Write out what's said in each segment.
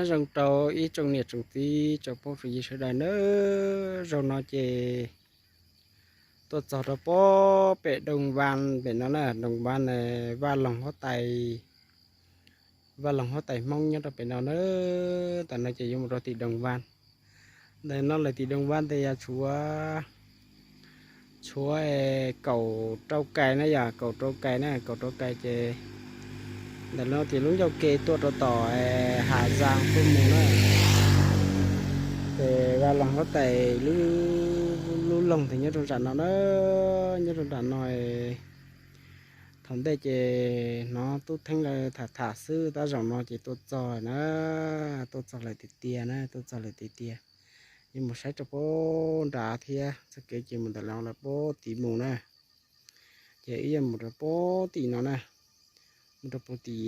Zoo rau ib tsoom niam tsoom txiv tsoom phooj tsoom ywg sawv daws nawb. Zaum no ces tuaj txog rau pem Dooj Vaj pem no na, Dooj Vaj, Vaj Loog Huab Tais, Vaj Loog Huab Tais Hmoob nyob rau pem no na. Tam no ces yuav mus rau tim Dooj Vaj. Ntawm no lawm tim Dooj Vaj tes yog tshuav, tshuav kaum rau kais na, yog kaum rau kais na, kaum rau kais ces ntawm no ces lub ncauj ke tuaj rau tom Has Zas tuaj mus na. Ces Vaj Loog Huab Tais lub, lub loog tes nyob rau nram no na, nyob rau nram no. Thaum ntej ces hnov tub theeb lawv tham tham xwb, tab zaum no ces tuaj txog na, tuaj txog lawm tiag tiag na, tuaj txog lawm tiag tiag. Yuav mus saib rau pem nrad thiab, txoj kev ces mus ntawm lawv pem tid mus na. Ces wb yuav mus rau pem tim no na, mus rau pem tim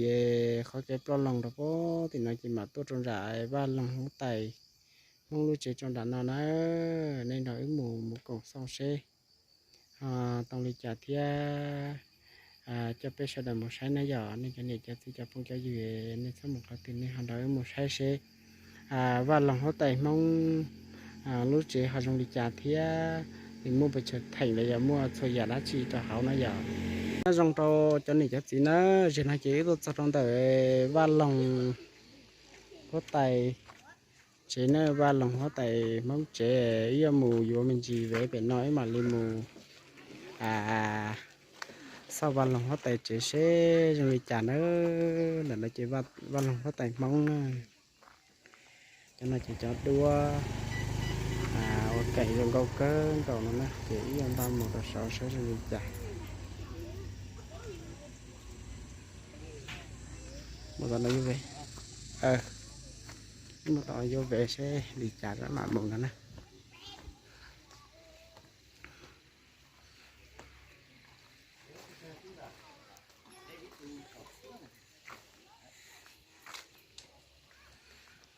qhov kev ploj loog rau pem tim no ces mam tuaj rau nram Vaj Loog Huab Tais Hmoob lub tsev rau nram no na. Nej nrog wb mus, mus koom xauj seb tau li cas thiab coj peb sawv daws mus saib na. Yog nej cov niam cov txiv cov phooj cov ywg, nej txhob mus qhov twg, nej ho nrog wb mus saib seb Vaj Loog Huab Tais Hmoob lub tsev ho zoo li cas thiab nws muaj pes tsawg theem los yog muaj txhua yam dab tsi rau hauv na yom. Nyob zoo rau cov niam cov txiv na, zaum no ces wb tuaj txog rau ntawm Vaj Loog Huab Tais tsev na, Vaj Loog Huab Tais Hmoob tsev. Wb yuav mus yuav me ntsis vev pem no wb mam li mus xauj Vaj Loog Huab Tais tsev seb zoo li cas na. Ntawm no ces Vaj Loog Huab Tais Hmoob na. Cov no ces cov duab ua keem zoo nkauj kawg nkaus no na, ces wb yuav npaj mus rau saud saib zoo li cas. Mus tom no yuav vev, mus tom yuav vev seb li cas mam mus no na.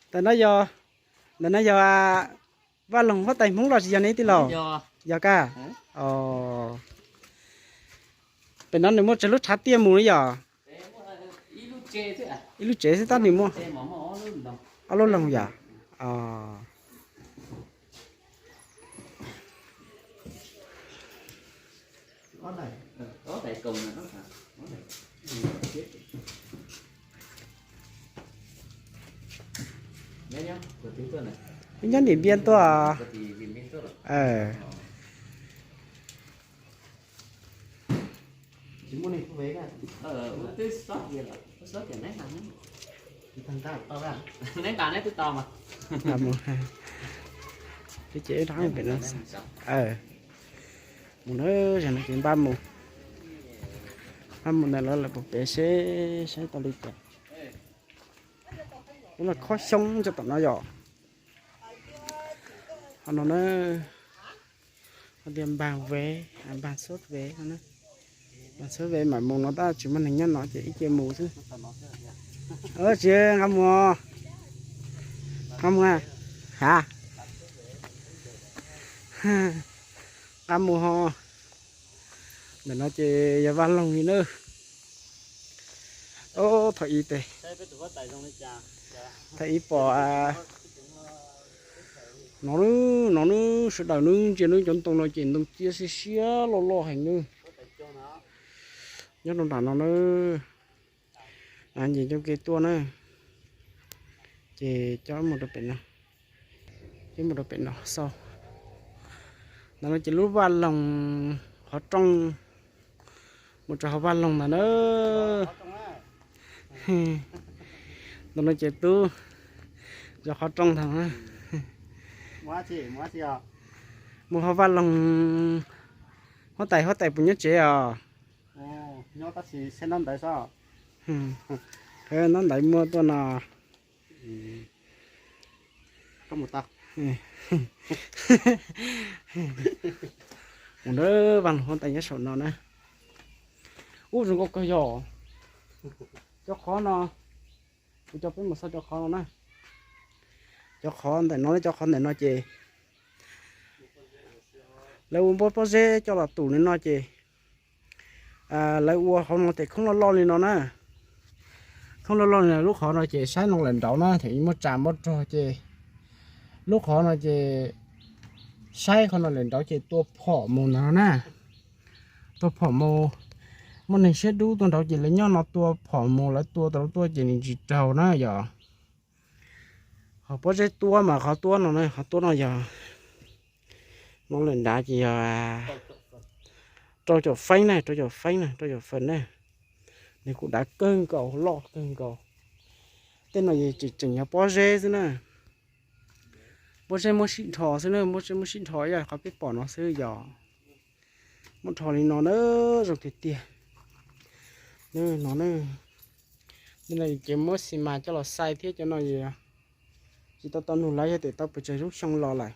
Ntawm no yog, ntawm no yog Vaj Loog Huab Tais Hmoob los tsis yog ne tij laug? Yog kab. Pem no nws muaj tsawg lub tshav tiaj mus na yom? Ib lub tsev xwb tab nws muaj ob lub loog yom? Nyob Dim Npiab tuaj. Twb ces rov pem no. Mus na, zaum no ces npaj mus, npaj mus ntawm lawv lawv pem seb saib tau li cas. Ub, no khob xyoob rau tom no yom. Ho no na, ho tias npag vev, npag xub vev no na. Npag xub vev mam mus no tab tsis muaj neeg nyob no ces ib ce mus xwb. Tsis nqa mus, nqa mus a, ha, nqa mus ho. Ntawm no ces yog vaj loog li na. Thaum ib tes, thaum ib pom no, no nws sawv daws nws ntsia nws cov ntoo no ces ntoo ciab siab siab loj loj heev nws nyob rau nram no na. Ces cov kev tuaj na, ces coj mus rau pem no, coj mus rau pem no xauj. Ntawm no ces lub vaj loog qhov rooj mus rau hauv vaj loog ntag na. Ntawm no ces tub zov qhov rooj ntag na. Mus hauv vaj loog, huab tais, huab tais puas nyob tsev os? Nyob tab sis seb nab ntawv xwb. Nab ntawv muaj tuaj no. Mus na, vaj loog huab tais nyob saum no na. Ub, zoo nkauj kawg yog. Cov qhov no, kuv coj peb mus xauj cov qhov no na. Cov qhov ntawm no, cov qhov ntawm no ces lawv ua npua pob zeb coj los tus li no ces lawv ua hauv no tes khoob loj loj li no na. Hnub loj loj lub qhov no ces saib no lawm nraud na, thaum muaj tsam muaj rog ces lub qhov no ces saib qhov no lawm nraud ces tua phom mus ntawd na. Tua phom mus, muaj neeg siab dub tuaj nraud ces lawv nyob no tua phom mus, lawv tua tau lub tuaj ces nws tsis raug na yog. Ho pob zeb tuab mas qhov tuab no, qhov tuab no yog, no lawm nrad ces yog rau caum feeb na, rau caum feeb na, rau caum feeb na. Nws kuj dav kawg nkaus, loj kawg nkaus. Tej no tseem tseem yog pob zeb xwb na. Pob zeb muab sib dhos xwb na, pob zeb muab sib dhos ib yam qhov peb pom no xwb yog. Muab dhos li no na, zoo tiag tiag. No na, ces muab xi mas coj los xais thiab cov no tsis tau tau nug lawv yog tias tau pes tsawg lub xyoo los lawm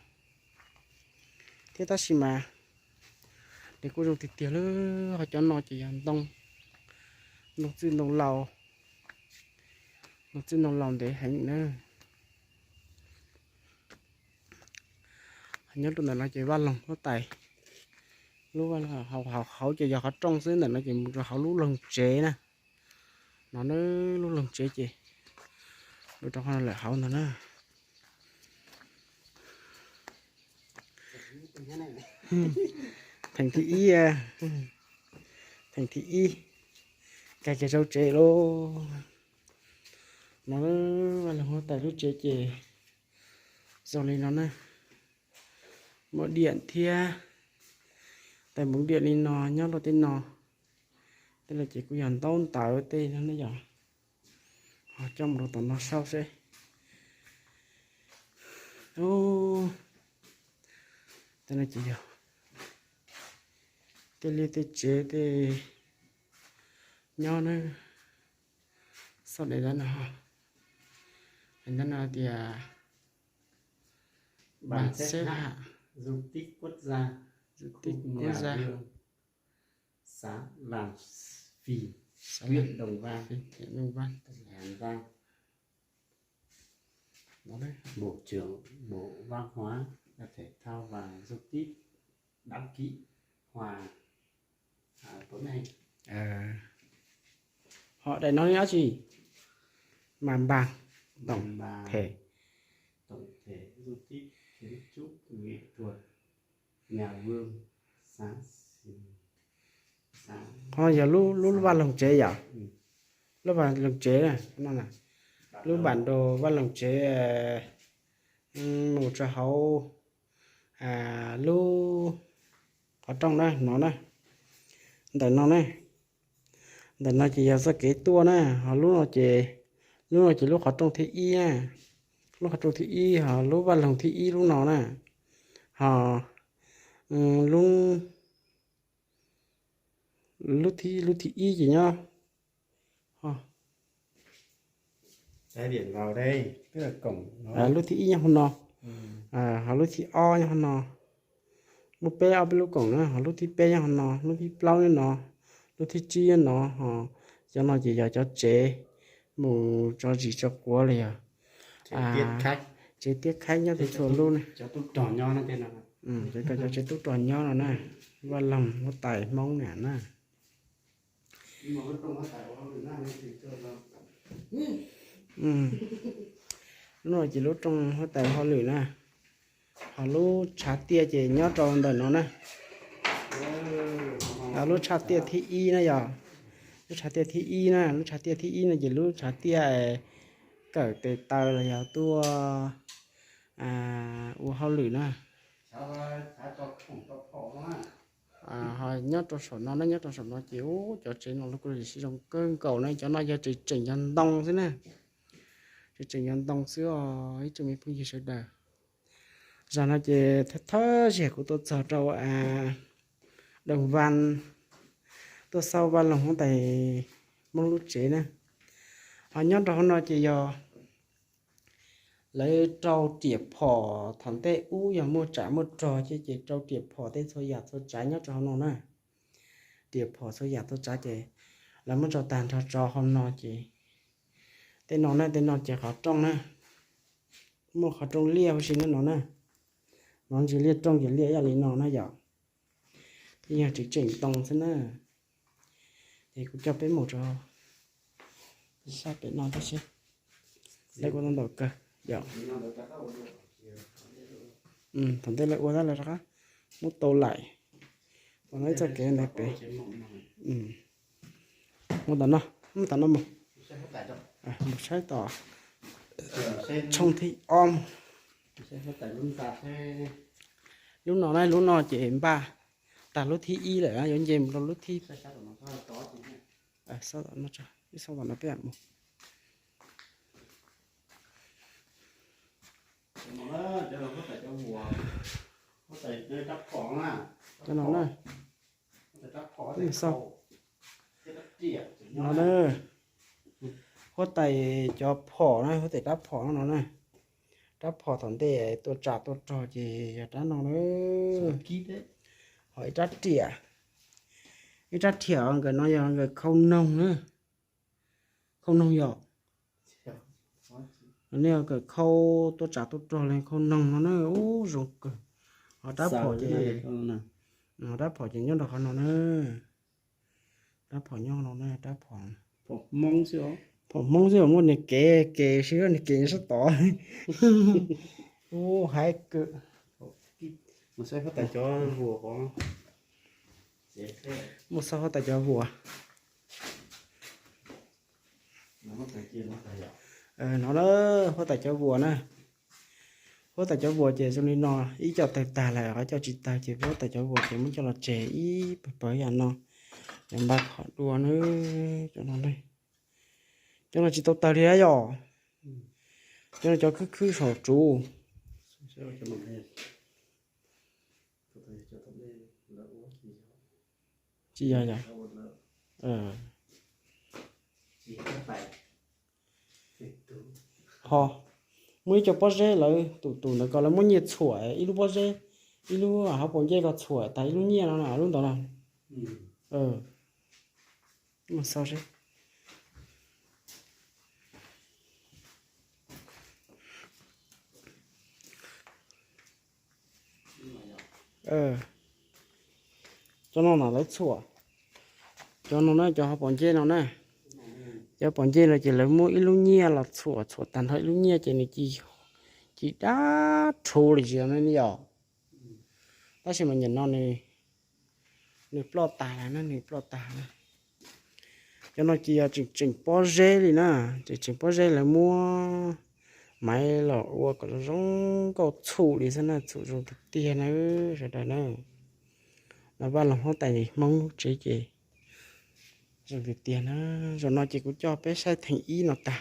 thiab, tab sis mas nws kuj zoo tiag tiag lawm. Ho cov no ces yog ntoo, ntoo txwj ntoo laus, ntoo txwj ntoo laus ntev heev na. Nyob rau ntawm no ces vaj loog huab tais, lub hauv, hauv ces yog qhov rooj xwb, ntawm no ces mus rau hauv lub loog tsev na. No na, lub loog tsev ces mus rau qhov lawm hauv ntawd na. Theem thib ib, theem thib ib, kag kiag rau tsev lauj. No, vaj loog huab tais lub tsev ces zoo li no na. Muaj diam thiab, tais npoov diam li no nyob rau tej no. Tej no ces kuj yog ntaub ntawv tej no ne yom. Ho coj mus rau tom no saib seb. Tej no ces yog tej liaj tej tsev tej nyob na. Xauj daim ntawv no, daim ntawv no tias Bản xếp hạng du tích quốc gia, du tích quốc gia, xã Làng Phì, huyện Đồng Văn, tỉnh Hà Giang. Bộ trưởng Bộ Văn hóa, Thể thao và Du lịch đăng ký hòa. Ho daim no dab tsi? Mặt bằng tổng thể. Tổng thể du lịch kiến trúc nghệ thuật nhà Vương, sáng. Ho yog lub, lub vaj loog tsev yom? Lub vaj loog tsev no, lub bản đồ vaj loog tsev mus rau hauv lub qhov rooj na, no na, ntawm no na. Ntawm no ces yog txoj kev tuaj na, ho lub no ces, lub no ces lub qhov rooj thib ib na, lub qhov rooj thib ib, ho lub vaj loog thib ib lub no na, ho lub, lub thib, lub thib ib ces nyob, lub thib ib nyob hauv no, ho lub thib ob nyob hauv no. Muaj peb, ob peb lub koom na, ho lub thib peb nyob hauv no, lub thib plaub nyob no, lub thib tsib nyob no, ho cov no ces yog cov tsev mus tso zis tso quav los yog tsev tiab khaib nyob txhua txhua lub na. Cov tub rog nyob no na, vaj loog huab tais Hmoob na na. Lub no ces lub rooj huab tais hauj lwm na, ho lub tshav tiaj ces nyob rau ntawm no na. Lub tshav tiaj thib ib na yog, lub tshav tiaj thib ib na, lub tshav tiaj thib ib no ces lub tshav tiaj kawm tes taw los yog tuaj ua hauj lwm na. Ho nyob rau saum no na, nyob rau saum no ces ub, cov tsev no los kuj zoo kawg nkaus na, cov no yog tseem tseem yog ntoo xwb na. Tseem tseem yog ntoo xwb os ib tsoom me phooj ywg sawv daws. Zaum no ces thawj zaug kuv tuaj txog rau Đồng Văn, tuaj xauj vaj loog huab tais Hmoob lub tsev na. Ho nyob rau hauv no ces yog lawv rau riam phom thaum ntej ub, yog muaj tsam muaj rog ces, ces rau riam phom tej txhua yam txhua tsav nyob rau hauv no na. Riam phom txhua yam txhua tsav ces lawv muab rau tag nrho rau hauv no ces, tej no na, tej no ces qhov rooj na, muaj qhov rooj liaj huv si na no na. No ntsis liaj rooj ces liaj ib yam li no na yom. Yeej yog tseem tseem ntoo xwb na. Ces kuv coj peb mus rau Sab pem no tib si. Lawv kuj tau ntaus kawg yom. Thaum ntej lawv ua tab lawv rov qab muab tau laim. Tau no ib txoj kev ntawd pem. Mus tom no, mus tom no mus. Mus saib tom tshooj thib ob mus. Lub no na, lub no ces npaj tag lub thib ib lawm, yuav nce mus rau lub thib, xauj tom no peb mus. Cov no na, xauj no na, huab tais cov phom na, huab tais rab phom no na. Rab phom thaum ntej tuaj tsam tuaj rog ces yog rab no na. Ho ib rab riam, ib rab riam nkawd no yog nkawd khau noog na, khau noog yom. Nej kawm khau tuaj tsam tuaj rog li khau noog no na, ub zoo kawg. Ho rab phom ces, rab phom ces nyob rau qhov no na. Rab phom nyob no na, rab phom, phom Hmoob xwb os, muaj niag kev, kev sib, niag kev sab tod. Ub, haib kawg. Mus saib huab tais cov vuas, mus saib huab tais cov vuas. No na, huab tais cov vuas na. Huab tais cov vuas ces zoo li no, ib co tawg tag lawm, qhov co tsis tawg ces huab tais cov vuas ces muab coj los tseg ib pawg pawg yam no, cov npaj qhov dua na, cov no, cov no tsis tau tawg li yom. Cov no cov khwb khwb saum tsuv. Tsis yog yom. Ho muaj ib co pob zeb lawv tus tus ntawd ko lawv muab nyiaj txhuam ib lub pob zeb, ib lub hauv paus ncej ko txhuam tas ib lub nyiaj no na, lub ntawd na. Mus xauj seb. Cov no na lawv txhuam, cov no na, cov hauv paus ncej no na. Cov paus ncej no ces lawv muab ib lub nyiaj los txhuam, txhuam tag nrho ib lub nyiaj ces nws ci, ci dab rhuv li tsis yog ne yom. Tab sis mas nim no nws ploj tag lawm na, nws ploj tag na. Cov no ces yog tseem tseem pob zeb li na, tseem tseem pob zeb lawv muab maiv los ua kom zoo zoo nkauj txhum li xwb na, txhum zoo tiag tiag na sawv daws na. No vaj loog huab tais Hmoob tsev ces zoo tiag tiag na. Zaum no ces kuv coj peb saib theem ib no tag.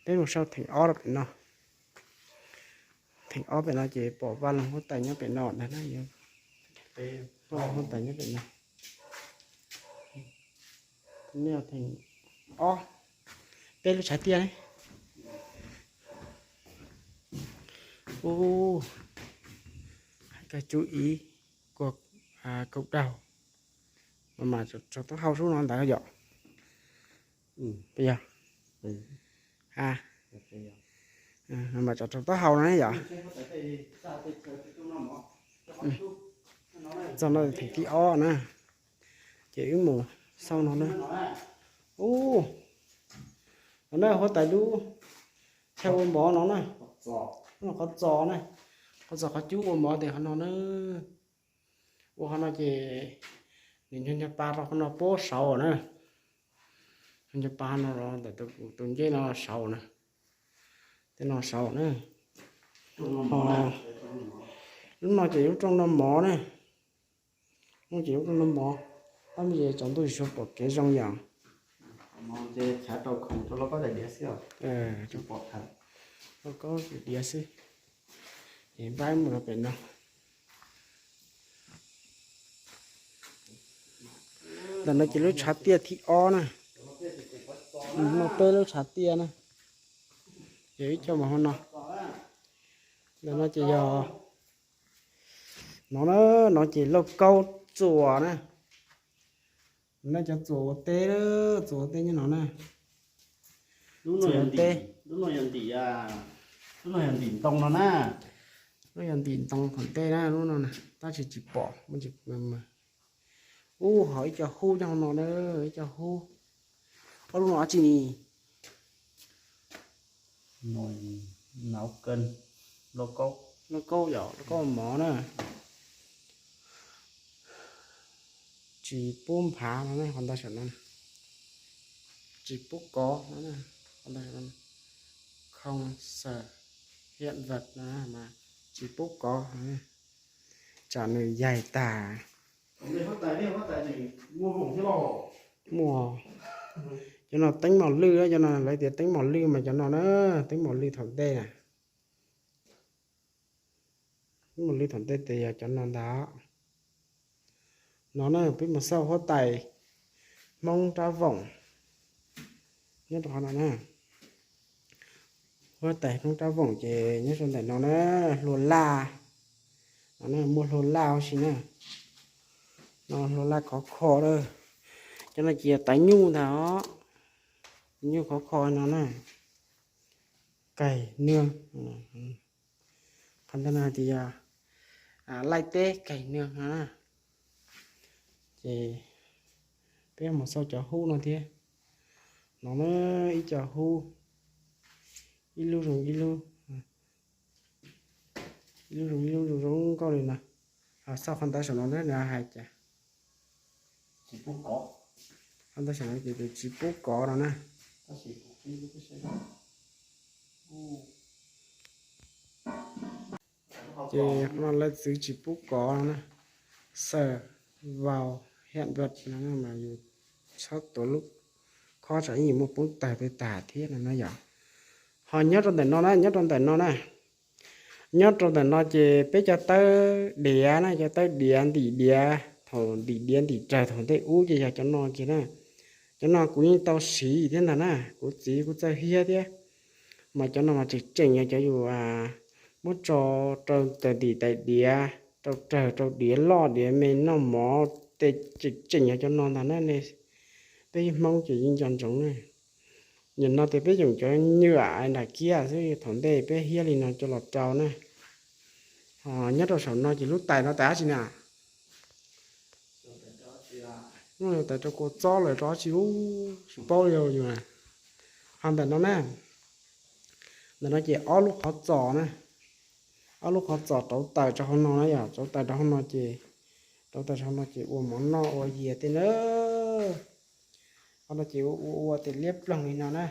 Peb mus saib theem ob rau pem no. Theem ob pem no ces pom vaj loog huab tais nyob pem no ntag na. Vaj loog huab tais nyob pem no. Theem ob, peb lub tshav tiaj ne. Ub, hais koj cub ib, kua kaum daug, mas tsaus taub hau sub no ntawd yom. Yog, mas tsaus taub hau no yom. Txog no theem thib ob na, ces wb mus xauj no na. Ub, no na huab tais lub chaw ua mov no na. Qhov txos na, qhov txos qhov cub ua mov tes qhov no na. Ua qhov no ces nws nco nco pa rau qhov no puab saud na. Nco nco pa no los ntawm tus ncej no saud na. Tej no saud na. Ho lub no ces lub rooj noj mov na. Lub ces lub rooj noj mov, tab sis tsaus ntuj tsis tshua pom kev zoo yom. Lauj kaub diav xwb. Ces npaj mus rau pem no. Ntawm no ces lub tshav tiaj thib ob na. Muaj peb lub tshav tiaj na. Ces ib co mus hauv no. Ntawm no ces yog, no na, no ces lauj kaub txuas na. No cov txuas ua teb, txuas ua teb nyob no na. Txuas ua teb. Lub no yog ntim ntoo no na. Lub yog ntim ntoo qhov ntej na, lub no na, tab sis tsis pom, muaj tsis Ub, ho ib co hub nyob hauv no na, ib co hub. Ob lub no dab tsi ni? Nau kawg, lauj kaub. Lauj kaub yom, lauj kaub mov na. Tsis pub nphav no ne, qhov ntawd saum no. Tsis pub kov no ne, qhov ntawd saum no. Không sờ hiện vật no mas tsis pub kov no ne. Tsam nws yaig tag. Muaj, cov no teeb mos lwj, cov no lawv tias teeb mos lwj mas cov no na, teeb mos lwj thaum ntej na. Teeb mos lwj thaum ntej ces yog cov no ntag. No na, peb mus xauj huab tais Hmoob Rab Voom nyob rau qhov no na. Huab tais Hmoob Rab Voom ces nyob rau ntawm no na, hlua laj. No na, muaj hlua laj huv si na. No hlua laj khov kho lawm. Cov no ces yog taiv nyuj ntag os. Nyuj khov kho no na. Kaig nag. Qhov ntawd no hais tias yog laij teb kaig nag no na. Ces peb mus xauj cov hub no thiab. No na, ib co hub, ib lub zoo ib lub, ib lub zoo ib lub zoo zoo nkauj li no. Ho xauj qhov ntawd saum no nws hais cas. Qhov ntawd saum no ces tsis pub kov no na. Ces qhov no lawv txwv tsis pub kov no na. Sờ vào hiện vật no mas yus txhob tuav lub khob tsam ib yam muaj poob tawg peb tag thiab no na yom. Ho nyob rau ntawm no na, nyob rau ntawm no na. Nyob rau ntawm no ces peb cov tawb diav na, cov tawb diav ntim diav, thaum ntim diav ntim rawg thaum ntej ub ces yog cov no kiag na. Cov no kuv yeej tau siv thiab ntag na, kuv txiv kuj txawj hiab thiab. Mas cov no mas tseem tseem yog cov yus muab tso rau tais ntim tais diav, rau rawg rau diav loj diav me noj mov, tej tseem tseem yog cov no ntag na. Nej peb Hmoob ces yeej nco ntsoov na. Nim no tias peb yoom cov nyuam nram kiab xwb, thaum ntej peb hiab li no coj los rau na. Nyob rau saum no ces lub tais no tais dab tsi na? Tais rau kua txob lawm rau dab tsi ub, tsis paub li yus. Ho ntawm no na, ntawm no ces ob lub qhov txos na, ob lub qhov txos rauv taws rau hauv no na yom, rauv taws rau hauv no ces, rauv taws rau hauv no ces ua mov noj ua yias tej na. Qhov no ces ua ua ua tej liab ploog li no na,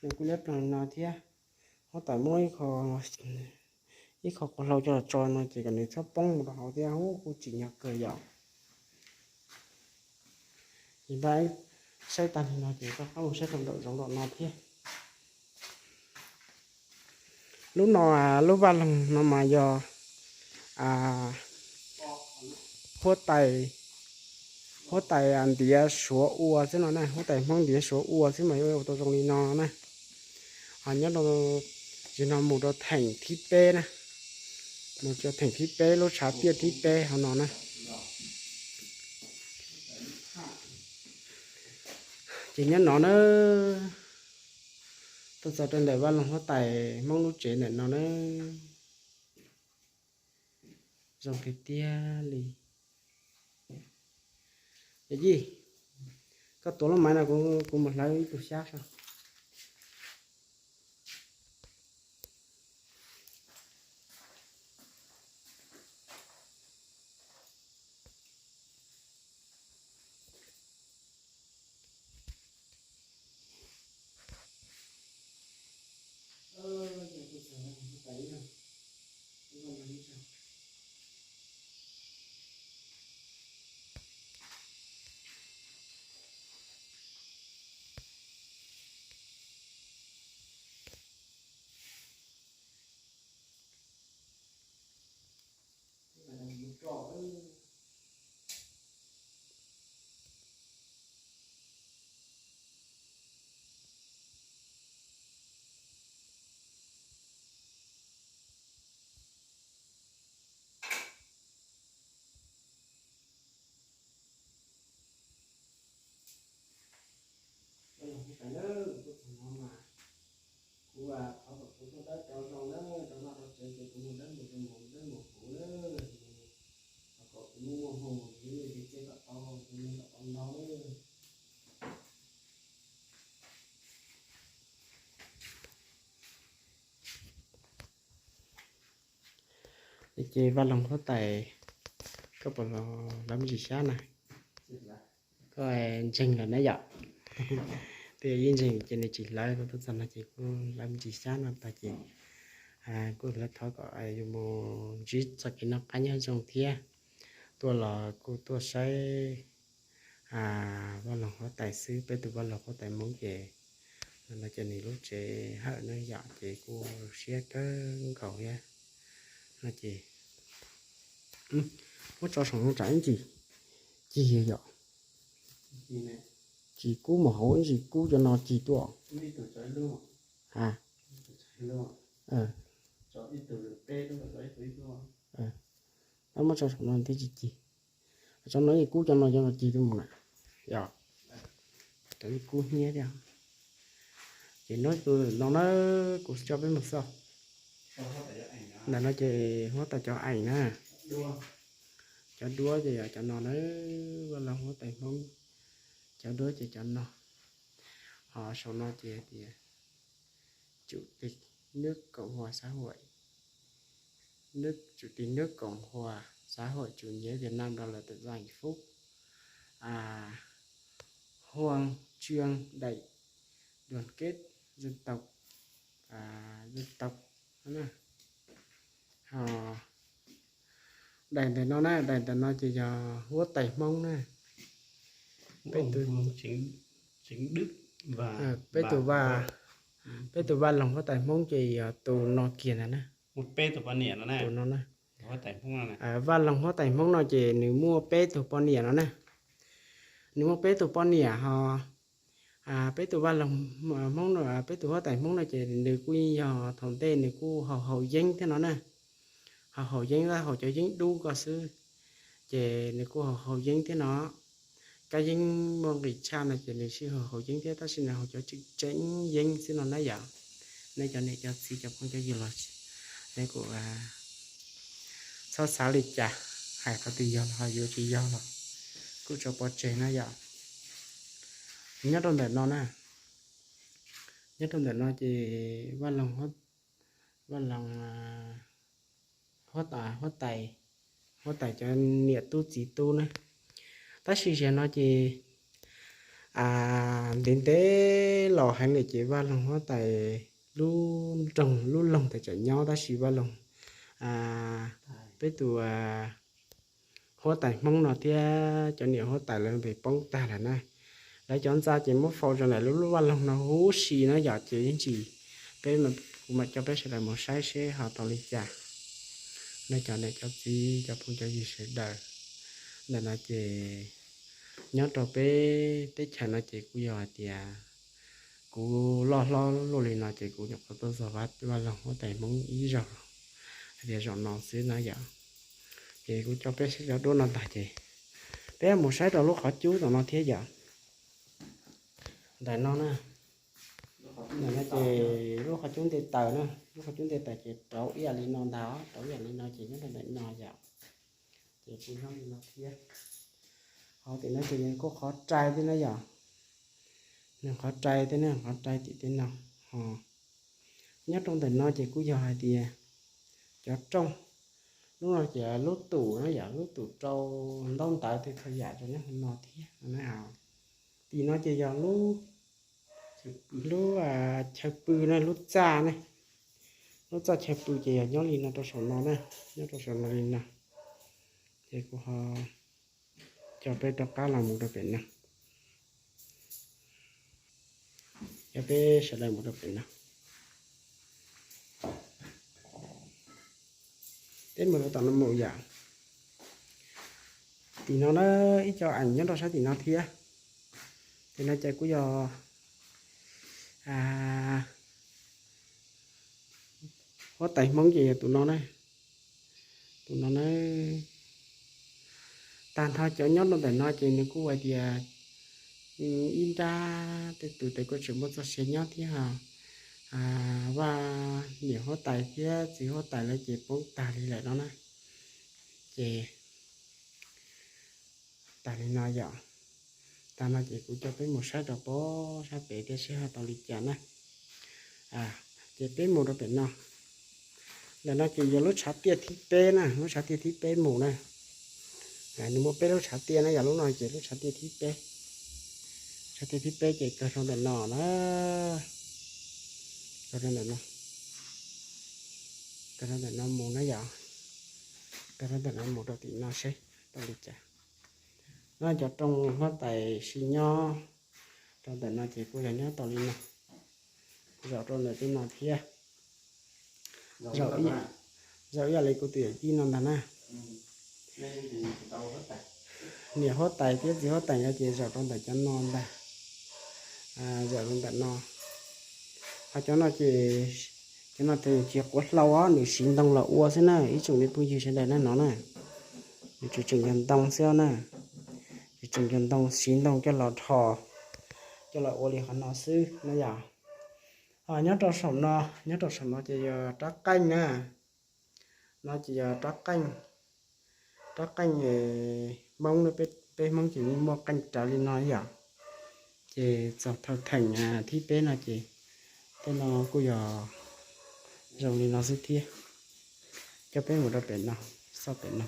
nws kuj liab ploog li no thiab. Huab tais muab ib qho quav hlau coj los tso no ces kom nws txhob poob mus rau hauv thiab, kuj tsim nyog kawg yom. Ces npaj saib tag li no ces koj qab mus saib rau nraum zoov nraum no thiab. Lub no, lub vaj loog no mas yog huab tais, huab tais ntiav suav ua xwb no na, huab tais Hmoob ntiav suav ua xwb mas yuav ua tau zoo li no na. Ho nyob rau zim no mus rau theem thib peb na, mus rau theem thib peb lub tshav tiaj thib peb hauv no na. Ces nyob no na, tuaj txog rau ntawm vaj loog huab tais Hmoob lub tsev ntawm no na. Zoo tiag tiag li. Yawm yij, koj tuav lub maiv no, kuv mus hlawv ib tug xyab saib. Ces Vaj Loog huab tais, koj puas hlawv me ntsis xyab na? Koj ntseeg lawm na yom? Twb yog yeej ntseeg ces nws tsis hlawv, kuv tuaj txog no ces kuj hlawv me ntsis xyab no tag ces kuj hlawv thov kom yus mus ntsib txoj kev noj qab nyob zoo thiab. Tuaj los kuj tuaj saib Vaj Loog huab tais xwb, peb tus Vaj Loog huab tais Hmoob ces no ces nws lub tsev hawm na yom, ces kuj siab kawg nkaus thiab no ces muab tso saum no tsam ib ntsis cig yom. Tsis kub mus hauv, ib ntsis kub cov no cig tuaj. Ha, muab tso saum no thiaj tsis cig. Tso no ib kub cov no cov no cig tuaj mus na yom. Cov ib kub hnyiab thiab. Ces no na kuv coj peb mus xauj. Ntawm no ces huab tais cov eem na. Cov duab ces yog cov no na, Vaj Loog huab tais Hmoob. Cov duab ces cov no. Ho saum no ces hais tias Chủ tịch nước Cộng hòa xã hội, nước, Chủ tịch nước Cộng hòa xã hội chủ nghĩa Việt Nam độc lập tự do hạnh phúc, à, huân chương đại đoàn kết dân tộc, à, dân tộc. Ho daim ntawm no na, daim ntawm no ces yog huab tais Hmoob na. Peb tus, peb tus vaj, peb tus Vaj Loog huab tais Hmoob ces yog tus no kiag ntag na. Tus no na. Vaj Loog huab tais Hmoob no ces nws muaj peb tug poj niam no na. Nws muaj peb tug poj niam ho peb tus Vaj Loog Hmoob no, peb tus huab tais Hmoob no ces nws kuj yog thaum ntej nws kuj haus haus yeeb thiab no na. Haus haus yeeb, haus cov yeeb dub ko xwb. Ces nws kuj haus haus yeeb thiab no. Kab yeeb muaj nqis tshaj no ces nws sij haus haus yeeb thiab, tab sis nws haus cov tseem tseeb yeeb xwb no na yom. Nej cov niam cov txiv cov phooj cov ywg los, nej kuj txhob xav li cas, hais qhov twg yog los yuav, tsis yog los kuj tso pov tseg na yom. Nyob rau ntawm no na, nyob rau ntawm no ces Vaj Loog, Vaj Loog huab tais, huab tais, huab tais cov niam tub txiv tub na. Tab sis zaum no ces ntev ntev los heev lawm ces Vaj Loog huab tais lub nroog lub loog tes tseem nyob, tab sis Vaj Loog, peb tus huab tais Hmoob no thiab cov niam huab tais lawv poob tag lawm na. Lawv cov ntxa ces muab faus rau ntawm lub lub vaj loog no huv si na yom, ces ib ntsis peb, kuv mam coj peb sawv daws mus saib seb ho tau li cas. Nej cov niam cov txiv cov phooj cov ywg sawv daws, ntawm no ces nyob rau peb teb chaws no ces kuj yog hais tias kuv loj hlob luaj li no ces kuv nyuam qhuav tuaj txog Vaj Loog huab tais Hmoob ib zaug, hais tias zaum no xwb na yom. Ces kuv coj peb saib cov duab no tag ces peb mus saib rau lub qhov cub tom no thiab yom. Ntawm no na, ntawm no ces lub qhov cub nte taws na, lub qhov cub nte taws ces rauv ib yam li no ntag, rauv ib yam li no ces nyob rau ntawm no yom. Ces kuj nyob li no thiab. Ho tim no ces nws kuj qhov rai thiab na yom. Nws qhov rai thiab na, qhov rai tim tej no. Ho nyob rau ntawm no ces kuj yog hais tias cov rooj, lub no ces lub tus na yom, lub tus rau ntaub ntawv tej txhua yam rau nyob hauv no thiab na. Tim no ces yog lub, lub chaw pw na, lub txaj na, lub txaj chaw pw ces yog nyob li no rau saum no na, nyob rau saum no li no. Ces kuv ho coj peb rov qab los mus rau pem no. Coj peb sawv daws mus rau pem no. Peb mus rau tom no mus yom. Tim no na, ib co eem nyob rau sab tim no thiab. Tim no ces kuj yog huab tais Hmoob ces yog tus no na. Tus no na, tag nrho cov nyob rau ntawm no ces nws kuj hais tias ib nrab tej tus tes kuj tseem muaj txoj sia nyob thiab ho Vaj niam huab tais thiab txiv huab tais lawv ces poob tag li lawm no na. Ces tag li no yom. Tag no ces kuv coj peb mus saib rau pob sab pem thiab seb ho tau li cas na. Ces peb mus rau pem no. Ntawm no ces yog lub tshav tiaj thib peb na, lub tshav tiaj thib peb mus na. Nws muaj peb lub tshav tiaj na, yog lub no ces lub tshav tiaj thib peb. Tshav tiaj thib peb ces kawg rau ntawm no na. Kawg rau ntawm no, kawg rau ntawm no mus na yom. Kawg rau ntawm no mus rau tim no seb tau li cas. No cov rooj huab tais sib nyob rau ntawm no ces kuj yog nyob tau li no. Zaum rau ntawm tej no thiab. Zaum ib yam li kuv tus yawm yij no ntag na. Niam huab tais thiab txiv huab tais no ces zaum rau ntawm cov no ntag. Zaum rau ntawm no. Ho cov no ces, cov no ces tsis quav hlau os, nws siv ntoo los ua xwb na ib tsoom me phooj ywg sawv daws na no na. Nws tseem tseem yog ntoo xwb na. Tseem tseem yog ntoo, siv ntoo coj los dhos, coj los ua li qhov no xwb na yom. Ho nyob rau saum no, nyob rau saum no ces yog rab qeej na. No ces yog rab qeej, rab qeej Hmoob, peb Hmoob ces yeej muaj qeej rawv li no yom. Ces txog thawj theem thib peb no ces tej no kuj yog zoo li no xwb thiab. Coj peb mus rau pem no, xauj pem no.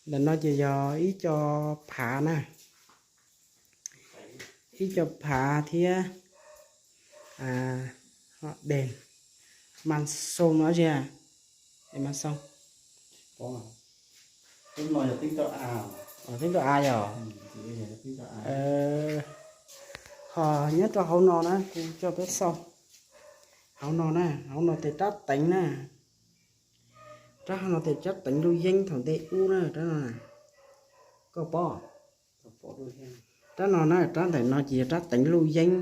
Ntawm no ces yog ib co phav na, ib co phav thiab. Des mas xoo no sia, des mas xoo. Teeb rau av yog. Ho nyob rau hauv no na, kuv coj peb xauj hauv no na, hauv no tes rab teev na. Rab hauv no tes rab teev luj yeeb thaum ntej ub na, rab no na. Koj pom? Rab no na, rab ntawm no ces yog rab teev luj yeeb.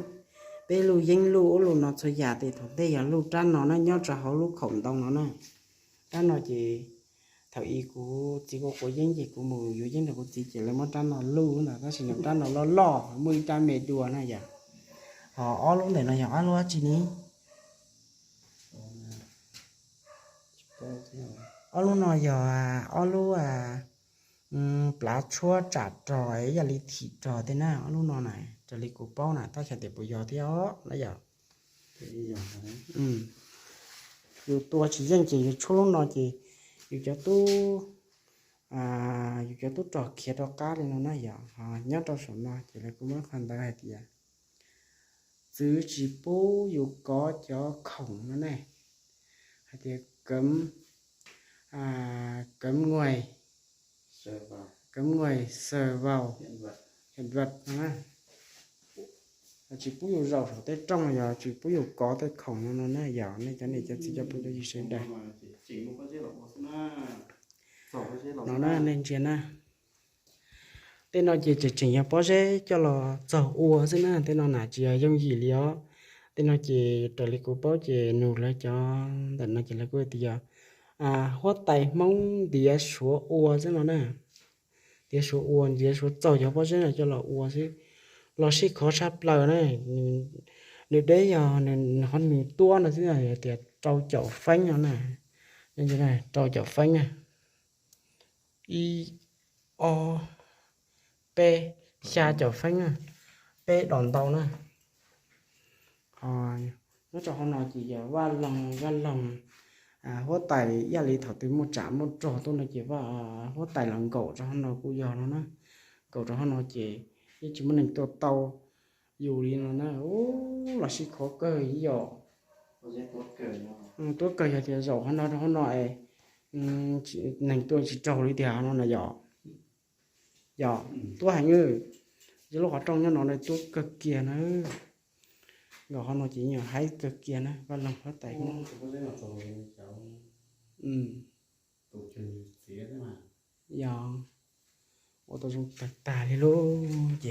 Peb luj yeeb luj ub luj no txhua yam tes thaum ntej yog luj rab no na, nyob rau hauv lub khaum ntoo no na. Rab no ces thaum ub kuv txiv kuv quav yeeb ces kuv mus yuav yeeb rau kuv txiv ces lawv muab rab no luj ntag, tab sis nws rab no loj loj muaj ib rab me dua na yom. Ho ob lub ntawm no yog ob lub dab tsi ne? Ob lub no yog ob lub plav tshuab tsam rog ib yam li thim rog tej na, ob lub no na, raws li kuv paub na, tab sis tias puas yog thiab os na yom. Yus tua tsis yeej ces yus tshuab lub no ces yus cov tub, yus cov tub rog khiav rov qab li no na yom. Ho nyob rau saum no ces lawv kuj muab qhov ntawd hais tias txwv tsis pub yus kov cov khoom no ne, hais tias cấm, cấm người, cấm người sờ vào hiện vật no na. Tsis pub yus zaum saum tej rooj, yog tsis pub yus kov tej khoom no no na, yog nej cov niam cov txiv cov phooj cov ywg sawv daws no na, nej ntsia na. Tej no ces tseem tseem yog pob zeb coj los txaug ua xwb na, tej no na tsis yog yooj yim li os. Tej no ces raws li kuv paub ces nug lawv cov ntawm no ces lawv kuj tias yog huab tais Hmoob ntiav suav ua xwb no na. Ntiav suav ua, ntiav suav txaug cov pob zeb no coj los ua xwb. Los sib khov tshaj plaws na. Nws deb yog nws ho nws tuab no xwb, tias rau caum feeb no na. Rau caum feeb na. Ib, ob, peb, xya caum feeb na, peb dos ntau na. Nyob rau hauv no ces yog vaj loog, vaj loog huab tais ib yam li thaum twg muaj tsam muaj rog tuaj no ces huab tais los nkaum rau hauv no kuj yog no na. Nkaum rau hauv no ces yeej tsis muaj neeg tuaj tau yus li no na. Ub, los sib khov kawg yom. Tuab kawg yog tias zaum hauv no rau hauv no es neeg tuaj tsis raug li tiag no na yom. Yog tuab heev, yog lub qhov rooj nyob no tuab kawg kiag na. Nkaum hauv no ces nyuam haib kawg kiag na, vaj loog huab tais. Yog ua tau zoo tag tag li lauj.